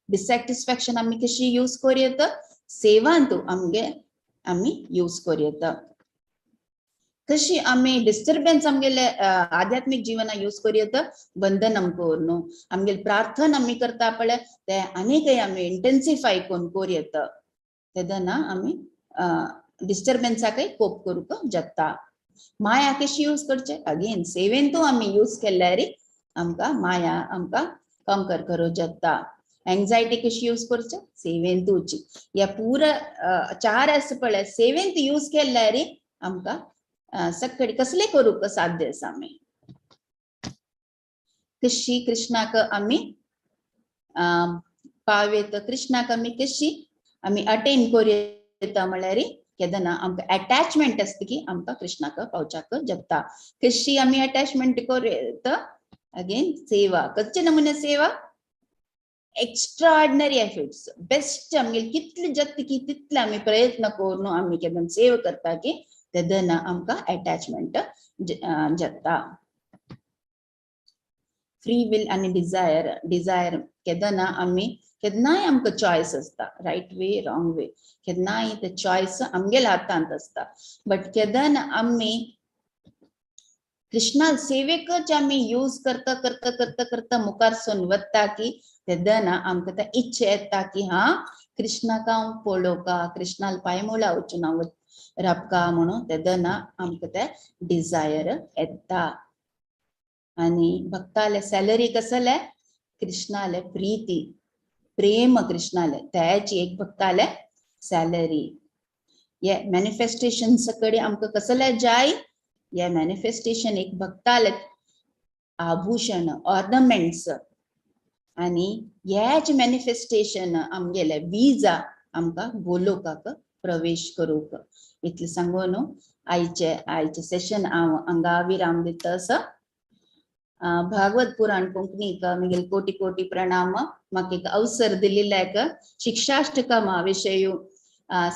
डिसॅटिस्फॅक्शन आमी कशी यूज करूं येता? सेवांतू आमगे आमी यूज करूं येता. कशी आमी डिस्टर्बन्स आमगेले आध्यात्मीक जीवना यूज करूं येता? वंदनम करून आमगेले प्रार्थना आमी करता पळय ते आनीकय आमी इंटेन्सिफाय करून करूं येता. तेदना आमी डिस्टर्बन्साकय कोप करूंक जाता. माया कशी यूज करचे? अगेन सेवेंतू आमी यूज केल्यार आमकां माया आमकां कंकर करूं जाता. एंग्जायटी कशी यूज करचे? सेवेंतूची. ह्या पुरा चार आसा पळय सेवेंत यूज केल्यार आमकां सगळे कसले करूंक साध्य आसा. आमी कशी कृष्णाक आमी पावयता, कृष्णाक आमी कशी आमी अटेन करूं येता म्हळ्यार केदना आमकां अटॅचमेंट आसता की आमकां कृष्णाक पावच्याक जाता. कशी आमी अटॅचमेंट करूं येता? अगेन सेवा कच्चे नमुने सेवा एक्स्ट्राऑर्डिनरी एफर्ट्स बेस्ट आमगेले कितले जाता की तितले आमी प्रयत्न करून आमी केन्ना सेवा करता की तेन्ना आमकां अटॅचमेंट जाता. फ्री will आनी डिजायर, डिजायर केन्ना आमी केन्नाय आमकां चॉयस आसता, रायट वे रॉंग वे, केन्नाय ते चॉयस आमगेल्या हातांत आसता. बट केन्ना आमी कृष्णा सेवेकच आमी यूज करता करता करता करता मुखार सून वता की तेन्ना आमकां ते इच्छा येता की हा कृष्णाक हांव पळोवका, कृष्णाल पांयमुळा वचून हांव राबका म्हणून तेन्ना आमकां ते डिजायर येता. आनी भक्ताले सॅलरी कसले कृष्णाले प्रीती प्रेम कृष्णाले त्याची एक भक्ताले सॅलरी. हे मॅनिफेस्टेशन कडेन आमकां कसले जाय, हे मॅनिफेस्टेशन एक भक्ताले आभूषण ऑर्नमेंट्स. आनी हेच मॅनिफेस्टेशन आमगेले विजा आमकां गोलोकाक प्रवेश करूंक. इतलें सांगून आयचे आयचे सेशन हांव हांगा विराम दिता आसा. भागवत पुराण कोंकणीक मिगेल कोटी कोटी प्रणाम. म्हाका एक अवसर दिल्ल्याक शिक्षाष्टकमा विशय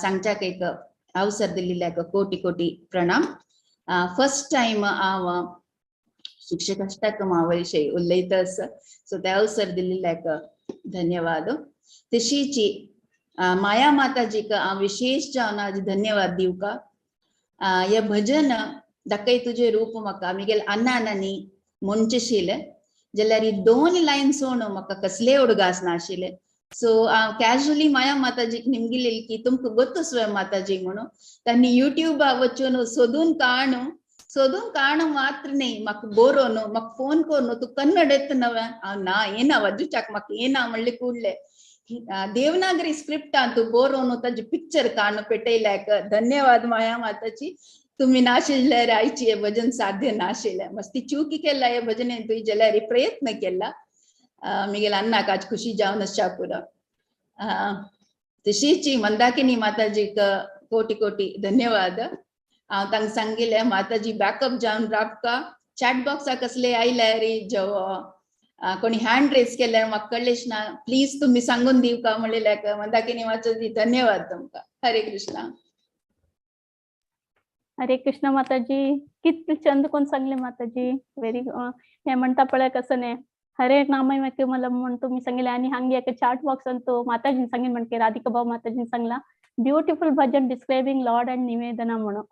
सांगच्याक एक अवसर दिल्ल्याक कोटी कोटी प्रणाम. फर्स्ट टायम हांव शिक्षकाष्टकमा विशय उलयता आसा, सो ते अवसर दिल्ल्याक धन्यवाद. तशीची माया माताजीक हांव विशेष जावन आज धन्यवाद दिवका. हे भजन दाखय तुजें रूप म्हाका मिगेल अन्नानी म्हणचेशिले जाल्यार ही दोन लायन सोण म्हाका कसले उडगास नाशिल्ले. सो हांव कॅज्युअली माया माताजीक निमगिलेली की तुमकां गोत्तुस्वे माताजी म्हणून तांणी युट्यूबा वचून सोदून काणू, सोदून काणू मात्र न्ही म्हाका बरोवन म्हाका फोन करून तूं कन्नड येता नव्या, हांव ना येना वाजूच्याक म्हाका येना म्हणले कुडले देवनागरी स्क्रिप्टान तूं बरोवन ताजें पिक्चर काडून पेटयल्याक धन्यवाद माया माताजी. तुम्ही नाशिल्ल्यार आयची हे भजन साध्य नाशिल्लें. मस्ती चुकी केला हे भजनेन तुवें जाल्यार प्रयत्न केला. मिगेल अन्नाक आज खुशी जावन आसच्या पुरो. तशीच मंदाकिनी माताजीक कोटी कोटी धन्यवाद. हांव तांकां सांगिल्लें माताजी बॅकअप जावन राबका, चॅट बॉक्साक कसले आयल्यार जेव कोणी हँड रेज केल्यार म्हाका कळ्ळेच ना, प्लीज तुमी सांगून दिवका म्हणलेल्याक मंदाकिनी माताजी धन्यवाद तुमकां. हरे कृष्णा. हरे कृष्ण माताजी. कितले चंद कोण सांगले माताजी, व्हेरी हे म्हणता पळय कसं न्ही हरे नामय मला म्हण तुम्ही सांगितले. आणि हांगे एका चार्ट बॉक्सान तो माताजीन सांगेल म्हणके राधिका भाऊ माताजीन सांगला beautiful bhajan describing lord and Nivedana म्हणून.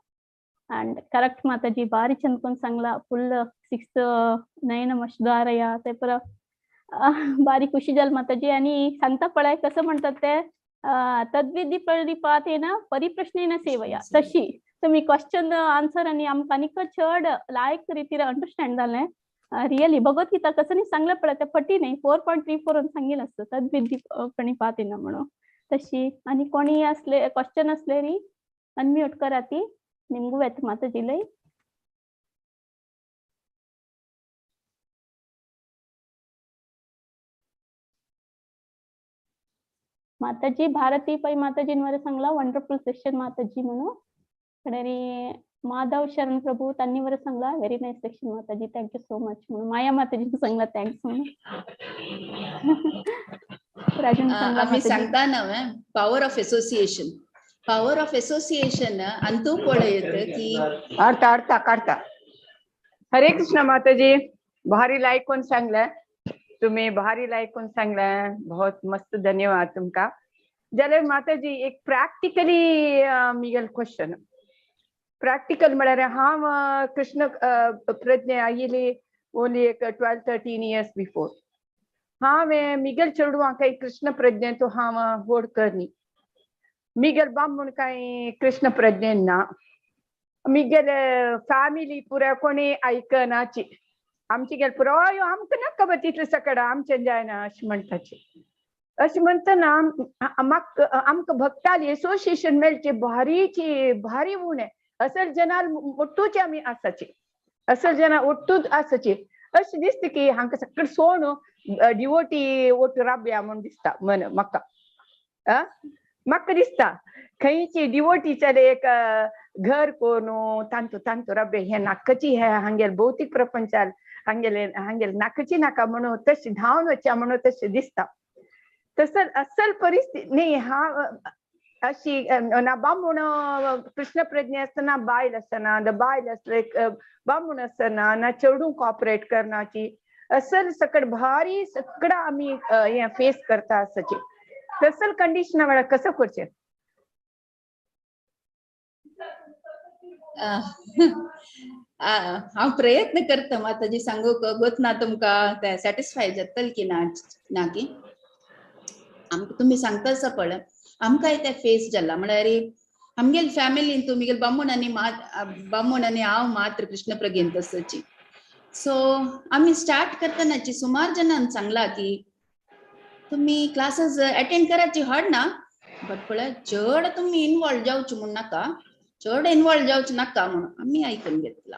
अंड करेक्ट माताजी भारी चंद कोण सांगला फुल 6 नयन मशदारया ते पर भारी खुशी जाल माताजी. आणि सांगता पळय कसं म्हणतात ते तद्विधी प्रणिपातेन परिप्रश्नेन सेवया, तशी तुम्ही क्वेश्चन आन्सर आणि आमकां आनीक चड लायक रितीर अंडरस्टँड जालें. रियली भगवद्गीता कसं न्ही सांगलें पळय ते फटी न्ही 4.34 सांगिल्लें आसता तद्विधी प्रणिपातेन म्हणून तशी. आणि कोणी असले क्वेश्चन असले री अनम्यूट करा ती निमगू येता माताजी लय. माताजी भारती पै माताजींवर सांगला वंडरफुल सेशन माताजी म्हणून. कडे माधव शरण प्रभू त्यांनी वर सांगला व्हेरी नाईस सेशन माताजी thank you so much म्हणून. माया माताजी सांगला thanks म्हणून. राजन सांगला आमी माताजी. सांगता ना power of association, power of association Antu पळयत की अर्थ अर्थ काढता. हरे कृष्ण माताजी, भारी लायक कोण सांगले तुम्ही, भारी लायक कोण सांगले, बहुत मस्त धन्यवाद तुमका. जाल्यार माताजी एक प्रॅक्टिकली मिगेल क्वेश्चन, प्रॅक्टिकल म्हळ्यार हांव कृष्ण प्रज्ञा आयिल्ली ओनली एक 12-13 इयर्स बिफोर. हांवें मिगेल चेडवां काही कृष्ण प्रज्ञे तो हांव व्हड करनी, मिगेल बाम म्हूण कांय कृष्ण प्रज्ञे ना. मिगेल फॅमिली पुराय कोणी आयकनाची, आमची गेल पुराय आमकां नाका बा तितलें सकड आमचें जायना अशें म्हणटाची. अशें म्हणटना म्हाका आमकां भक्ताली एसोसिएशन मेळचें भारीची भारी उणें. असल जनाल ఒట్టూचे आमी आसाची, असल जना ఒట్టूच आसाची अशें दिसता की हांकां सगळें सोण डिवोटी ओटू राबया म्हूण दिसता मन म्हाका. म्हाका दिसता खंयची डिवोटीचें एक घर कोण तांतू तांतू राबे हे नाकाची हे हांगेर भौतीक प्रपंचाल हांगेले हांगेले नाकाची नाका म्हणून तशी धांवन वचया म्हणून तशें दिसता. तसं असल परिस्थिती न्ही हा अशी ना बामूण कृष्ण प्रज्ञा आसतना बायल आसना, बायल आसले बामूण आसना, ना चेडूं कॉपरेट करनाची, असल सकट भारी सगळं आमी हें फेस करता आसाची. तसल कंडिशना वेळार कसं करचें? हांव प्रयत्न करता माताजी सांगूक गोत ना तुमकां ते सॅटिस्फाय जातल की ना ना की आमकां तुमी सांगता आसा पळय आमकांय ते फेस जाला. म्हळ्यार आमगेल फॅमिलीन तुमगेल बामूण आनी बामूण आनी हांव मात्र कृष्ण प्रज्ञेन तसची. सो आमी स्टार्ट करतनाची सुमार जाणांक सांगला की तुमी क्लासीस अटेंड कराची हड ना, बट पळय चड तुमी इनवॉल्व जावचे म्हूण नाका, चड इनवॉल्व जावचे नाका म्हणून आमी आयकून घेतला.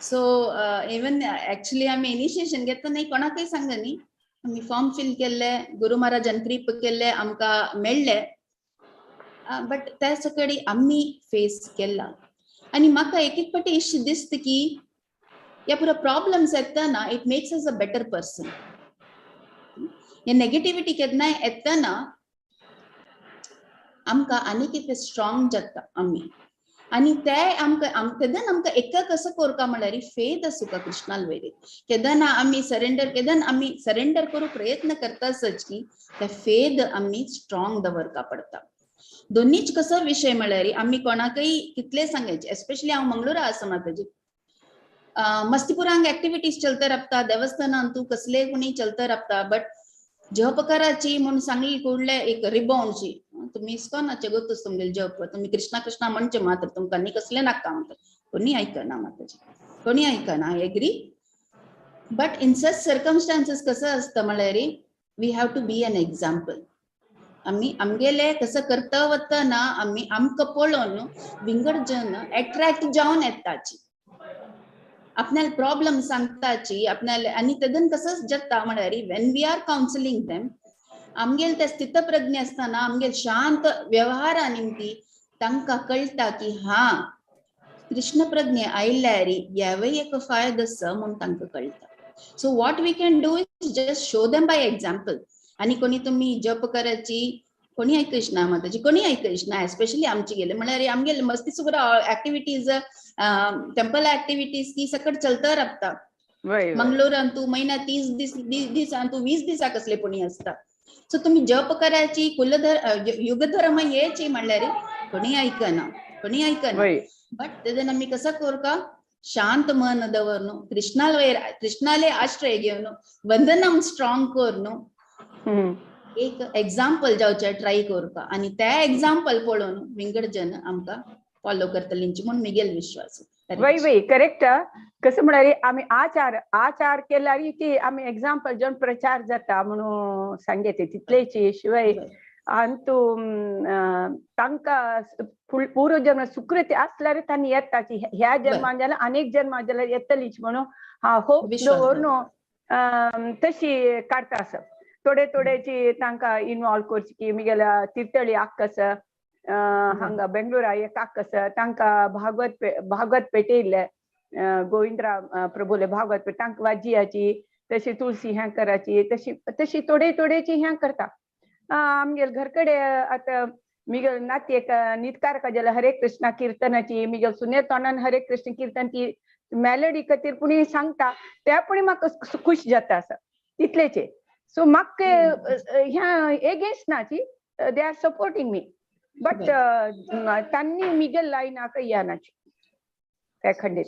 सो इवन एक्चुली आमी इनिशिएशन घेतना कोणाकय सांगना न्ही, आमी फॉर्म फिल केल्ले, गुरु महाराजान क्रीप केल्ले, आमकां मेळ्ळे, बट त्या सकडी आमी फेस केला. आनी म्हाका एक एक फावटी अशें दिसता की ह्या पुरो प्रॉब्लम्स येतना it makes us a better person. हे नेगेटिविटी केन्नाय येतना आमकां आनी कितें स्ट्रॉंग जाता आमी, आनी ते आमकां तेन्ना आमकां एका कसो करता म्हळ्यार फेद आसूका कृष्णाल वयर. केन्ना आमी सरेंडर, केन्ना आमी सरेंडर करूं प्रयत्न करता सच की ते फेद आमी स्ट्रॉंग दवरका पडटा. दोनीच कसो विशय म्हळ्यार आमी कोणाकय कितले सांगायचे, एस्पेशली हांव मंगळुरा आसा माताजी, मस्तीपुरांक एक्टिविटीज चलता राबता, देवस्थानान तूं कसले कोणी चलता राबता, बट जप कराची म्हूण सांगली कुडले एक रिबाउंडची तुमी इस्कॉनाचे गोतूच तुमगेले जप, तुमी कृष्णा कृष्णा म्हणचे मात्र तुमकां न्ही कसले नाका म्हणटा, कोणी आयकना माताजी, कोणी आयकना. I agree, but in such circumstances कसं आसता म्हळ्यार we have to be an example. आमी आमगेले कसं करता वतना आमी आमकां पळोवन विंगड जन एट्रॅक्ट जावन येताची, आपल्याला प्रॉब्लम सांगताची आपल्याला. आनी तेदन कसं जाता म्हळ्यार when we are counselling them आमगेल ते स्थितप्रज्ञ आसतना आमगेल शांत व्यवहारा निमती तांकां कळटा की हा कृष्ण प्रज्ञ आयल्यार ह्यावय एक फायदो आसा म्हूण तांकां कळटा. So what we can do is just show them by example. आनी कोणी तुमी जप कराची कोणी आयकना माताजी, कोणी आयकना, एस्पेशली आमची गेले म्हळ्यार आमगेले मस्ती सुगरा एक्टिविटीज टेम्पल एक्टिविटीज ती सकट चलता राबता. मंगलोरान तूं म्हयन्या 30 दीस दिसान तूं 20 दिसा कसले कोणी आसता. सो तुमी जप कराची कुलधर युगधर्म येची म्हणल्यार कोणी आयकना, कोणी आयकना. बट तेन्ना आमी कसं करका शांत मन दवरनु कृष्णाल वयर कृष्णाले आश्रय घेवन वंदनम स्ट्रॉंग करनु एक एग्जाम्पल जावचे ट्राय करपा, आनी ते एग्जाम्पल पळोवन विंगड जन आमकां फॉलो करतले म्हूण मिगेल विश्वास. वय वय करेक्ट. कसं म्हळ्यार आमी आचार आचार केल्यार की आमी एग्जाम्पल जावन प्रचार जाता म्हणून सांगेते तितलेची. शिवाय आनी तूं तांकां पूर्वजन्म सुकृती असल्यार तांणी येताची, ह्या जन्मान जाल्यार अनेक जन्मा जाल्यार येतलीच म्हणून हा होप दवरून तशी काडटा आसा. थोडे थोडेची तांकां इनवॉल्व करची की मिगेल्या तिर्थळी आक्क आसा हांगा बेंगळुरा एक आक्क आसा, तांकां भागवत भागवत पेटयल्ले गोविंदराव प्रभुले भागवत पेट तांकां वाजियाची तशी तुळसी ह्या कराची तशी तशी थोडे थोडेची ह्या करता. आमगेल घर कडे आतां मिगेल नाती एक नितकार जाल्यार हरे कृष्णा किर्तनाची मिगेल सुने तोंडान हरे कृष्ण किर्तन ती मेलडी खातीर पुणी सांगता त्या पुणी म्हाका खुश जाता आसा तितलेचे. सो म्हाका ह्या एगेन्स्ट नाची, they are supporting me, but तांणी मिगेल लायनाक या नाची त्या खंडीत.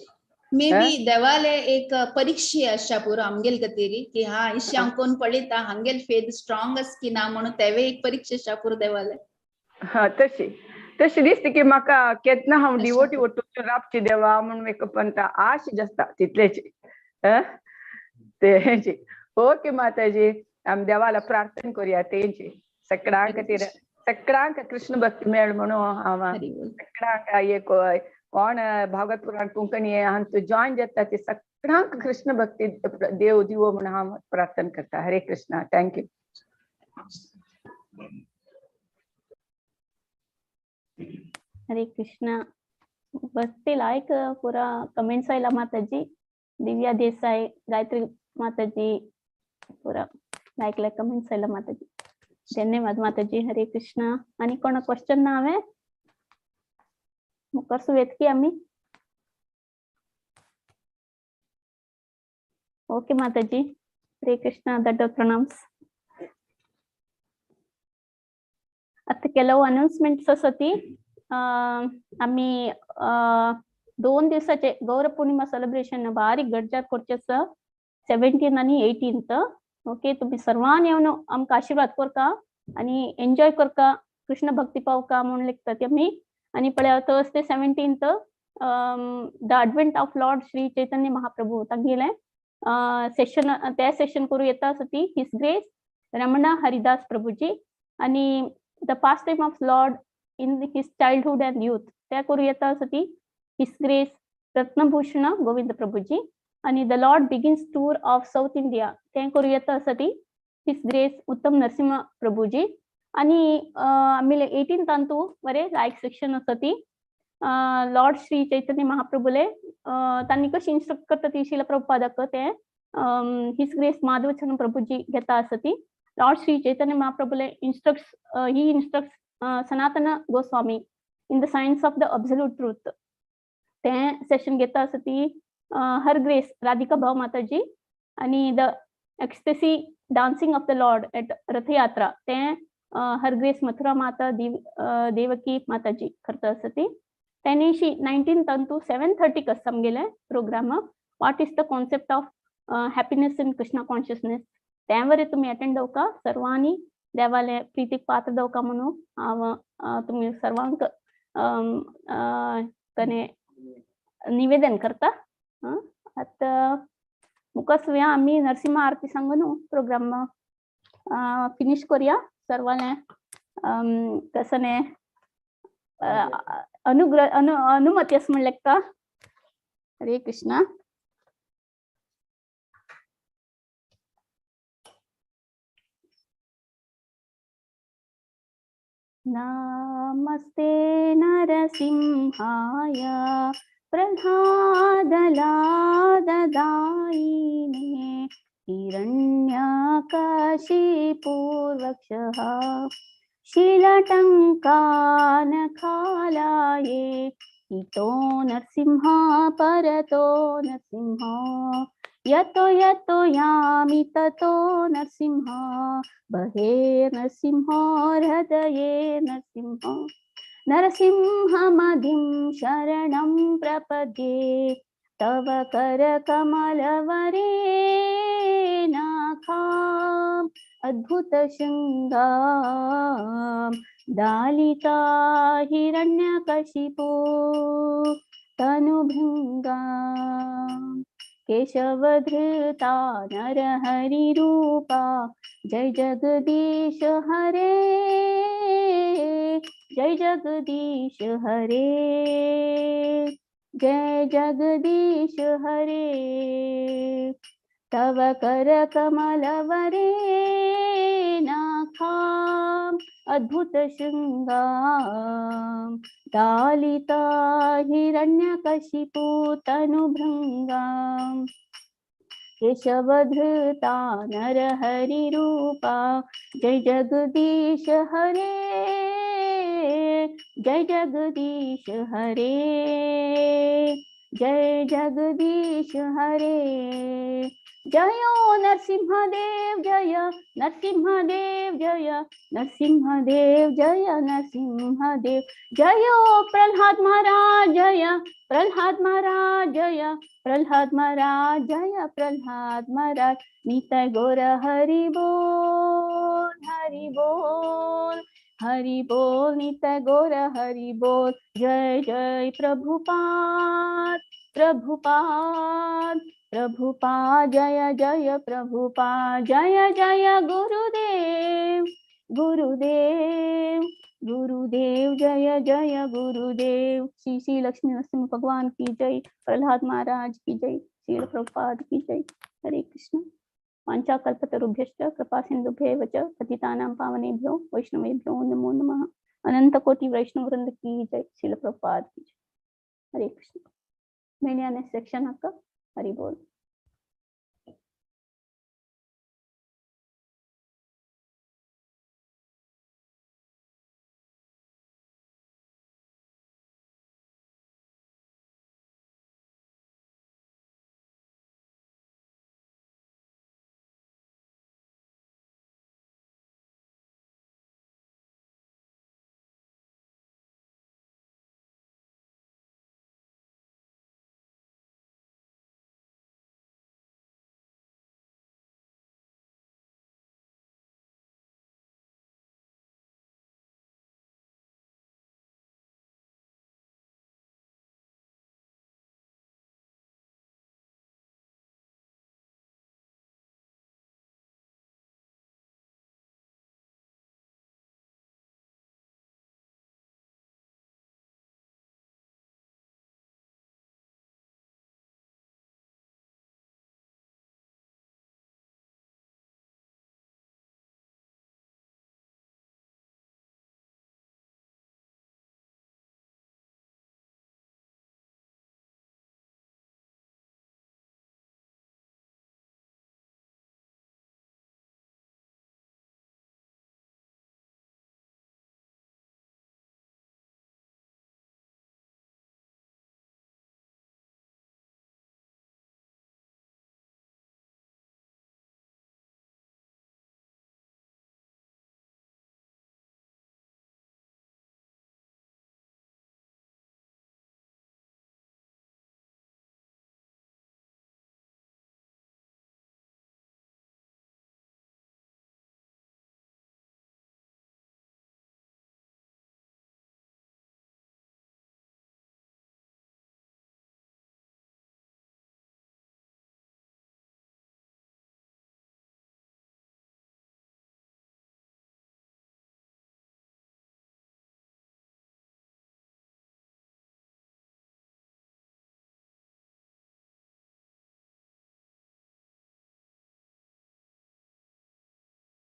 मे बी देवाले एक परीक्षा आसा पुरो आमगेल खातीर की हा इशे हांव कोण पळयता हांगेल फेद स्ट्रॉंग आसा की ना म्हणून तेवे एक परीक्षा आसा पुरो देवाले. हा तशी तशी दिसता की म्हाका केन्ना हांव डिवोटी वट्टून राबची देवा म्हणून एक पंता आश जाता तितलेची तेंची. ओके माताजी, आमी देवाला प्रार्थना करूया तेंची सगळ्यां खातीर, सगळ्यांक कृष्ण भक्ती मेळ म्हणून हांव सगळ्यांक एक कोण भागवत पुराण कोंकणी हांतू जॉयन जाता ते सगळ्यांक कृष्ण भक्ती देव दिवो म्हणून हांव प्रार्थना करता. हरे Krishna. Thank you. Hare Krishna. भक्ती लायक पुरा कमेंट्स आयला माताजी. दिव्या देसाई, गायत्री माताजी पुरा लायक लायक कमेंट्स आयला माताजी. धन्यवाद माताजी. हरे कृष्णा. आणि कोणा क्वेश्चन ना हांवें मुखार सुवेत की आमी. ओके माताजी, हरे कृष्णा, दंड प्रणाम्स. आता ಕೆಲವು अनाउन्समेंट्स आसा ती. आमी 2 दिवसाचे गौर पौर्णिमा सेलिब्रेशन भारी गडजार करचे आसा, 17 आनी 18. ओके, तुम्ही सर्वांनी येवन आमकां आशीर्वाद करका आनी एन्जॉय करका, कृष्ण भक्ती पावका म्हणून लेखतात आमी. आनी पळय Thursday 17 the advent of Lord Shri Chaitanya Mahaprabhu तांगेलें सेशन, ते सेशन करूं येता आसा ती his grace Ramana Haridas Prabhuji. आनी the pastime of Lord in his childhood and youth ते करूं येता आसा ती his grace Ratnabhushan Govind Prabhuji. आनी the Lord begins tour of South India ते करूं येता आसा ती his grace उत्तम नरसिंह प्रभुजी. आनी आमी 18 अंतू बरें लायक सेक्शन आसा ती लॉर्ड श्री चैतन्य महाप्रभुले तांणी कशी इन्स्ट्रक्ट करता ती शिल प्रभुपादाक ते his grace Madhavachandra Prabhuji घेता आसा ती. लॉर्ड श्री चैतन्य महाप्रभुले instructs, he instructs Sanatana Goswami in the science of the absolute truth ते सेशन घेता आसा ती हर ग्रेस राधिका भाव माताजी. आनी the ecstasy dancing of the Lord at Rathayatra ते हर ग्रेस मथुरा माता देवकी माताजी करता आसा ती. तेन्नीशी 19 अंतू 7:30 आसा आमगेलें programme. What is the concept of happiness in Krishna consciousness त्यावर तुम्ही अटेंड जावका. सर्वांनी देवाले प्रीतीक पात्र जावका म्हणून हांव तुमी सर्वांक कने निवेदन करता. आतां मुखार आमी नरसिंह आरती सांगून प्रोग्राम फिनिश करूया. सर्वांले कसने अनुग्रह अनुमती आसा म्हण लेखता. हरे कृष्णा. नमस्ते नरसिंहाय प्रह्लादलाददायिने हिरण्यकशिपुर्वक्षः शिलटङ्कानखालाये हितो नरसिंह परतो नरसिंह यतो यतो यामि ततो नरसिंह बहे नरसिंह हृदये नरसिंह नरसिंहमदिं शरणं प्रपद्ये तव करकमलवरे नाखाम् अद्भुतशृङ्गां दालिता हिरण्यकशिपो तनुभृङ्गां केशवधृता नरहरिरूपा जय जगदीश हरे जय जगदीश हरे जय जगदीश हरे तव कर कमलवरे नाखाम् अद्भुत शृङ्गां दालिता हिरण्यकशिपु तनुभृङ्गां केशवधृता नरहरिरूपा जय जगदीश हरे जय जगदीश हरे जय जगदीश हरे जयो नरसिंहदेव जय नरसिंहदेव जय नरसिंहदेव जय नरसिंहदेव जयो प्रहलाद महाराज जय प्रहलाद महाराज जय प्रहलाद महाराज जय प्रहलाद महाराज। निताय गौर हरि बोल हरि बोल हरि बोल निताय गौर हरि बोल जय जय प्रभुपाद प्रभुपाद प्रभुपाद जय जय प्रभुपाद जय जय गुरुदेव गुरुदेव गुरुदेव जय जय गुरुदेव। श्री श्री लक्ष्मी नरसिंह भगवान की जय, प्रहलाद महाराज की जय, श्री प्रभुपाद की जय। हरे कृष्ण। वाञ्छाकल्पतरुभ्यश्च कृपा सिन्धुभ्येव च पतितानां पावनेभ्यो वैष्णवेभ्यो नमो नमः। अनंत कोटि वैष्णव वृंद की जय, श्रील प्रभुपाद की जय। हरे कृष्ण। मैंने सेक्शन आपका। हरी बोल.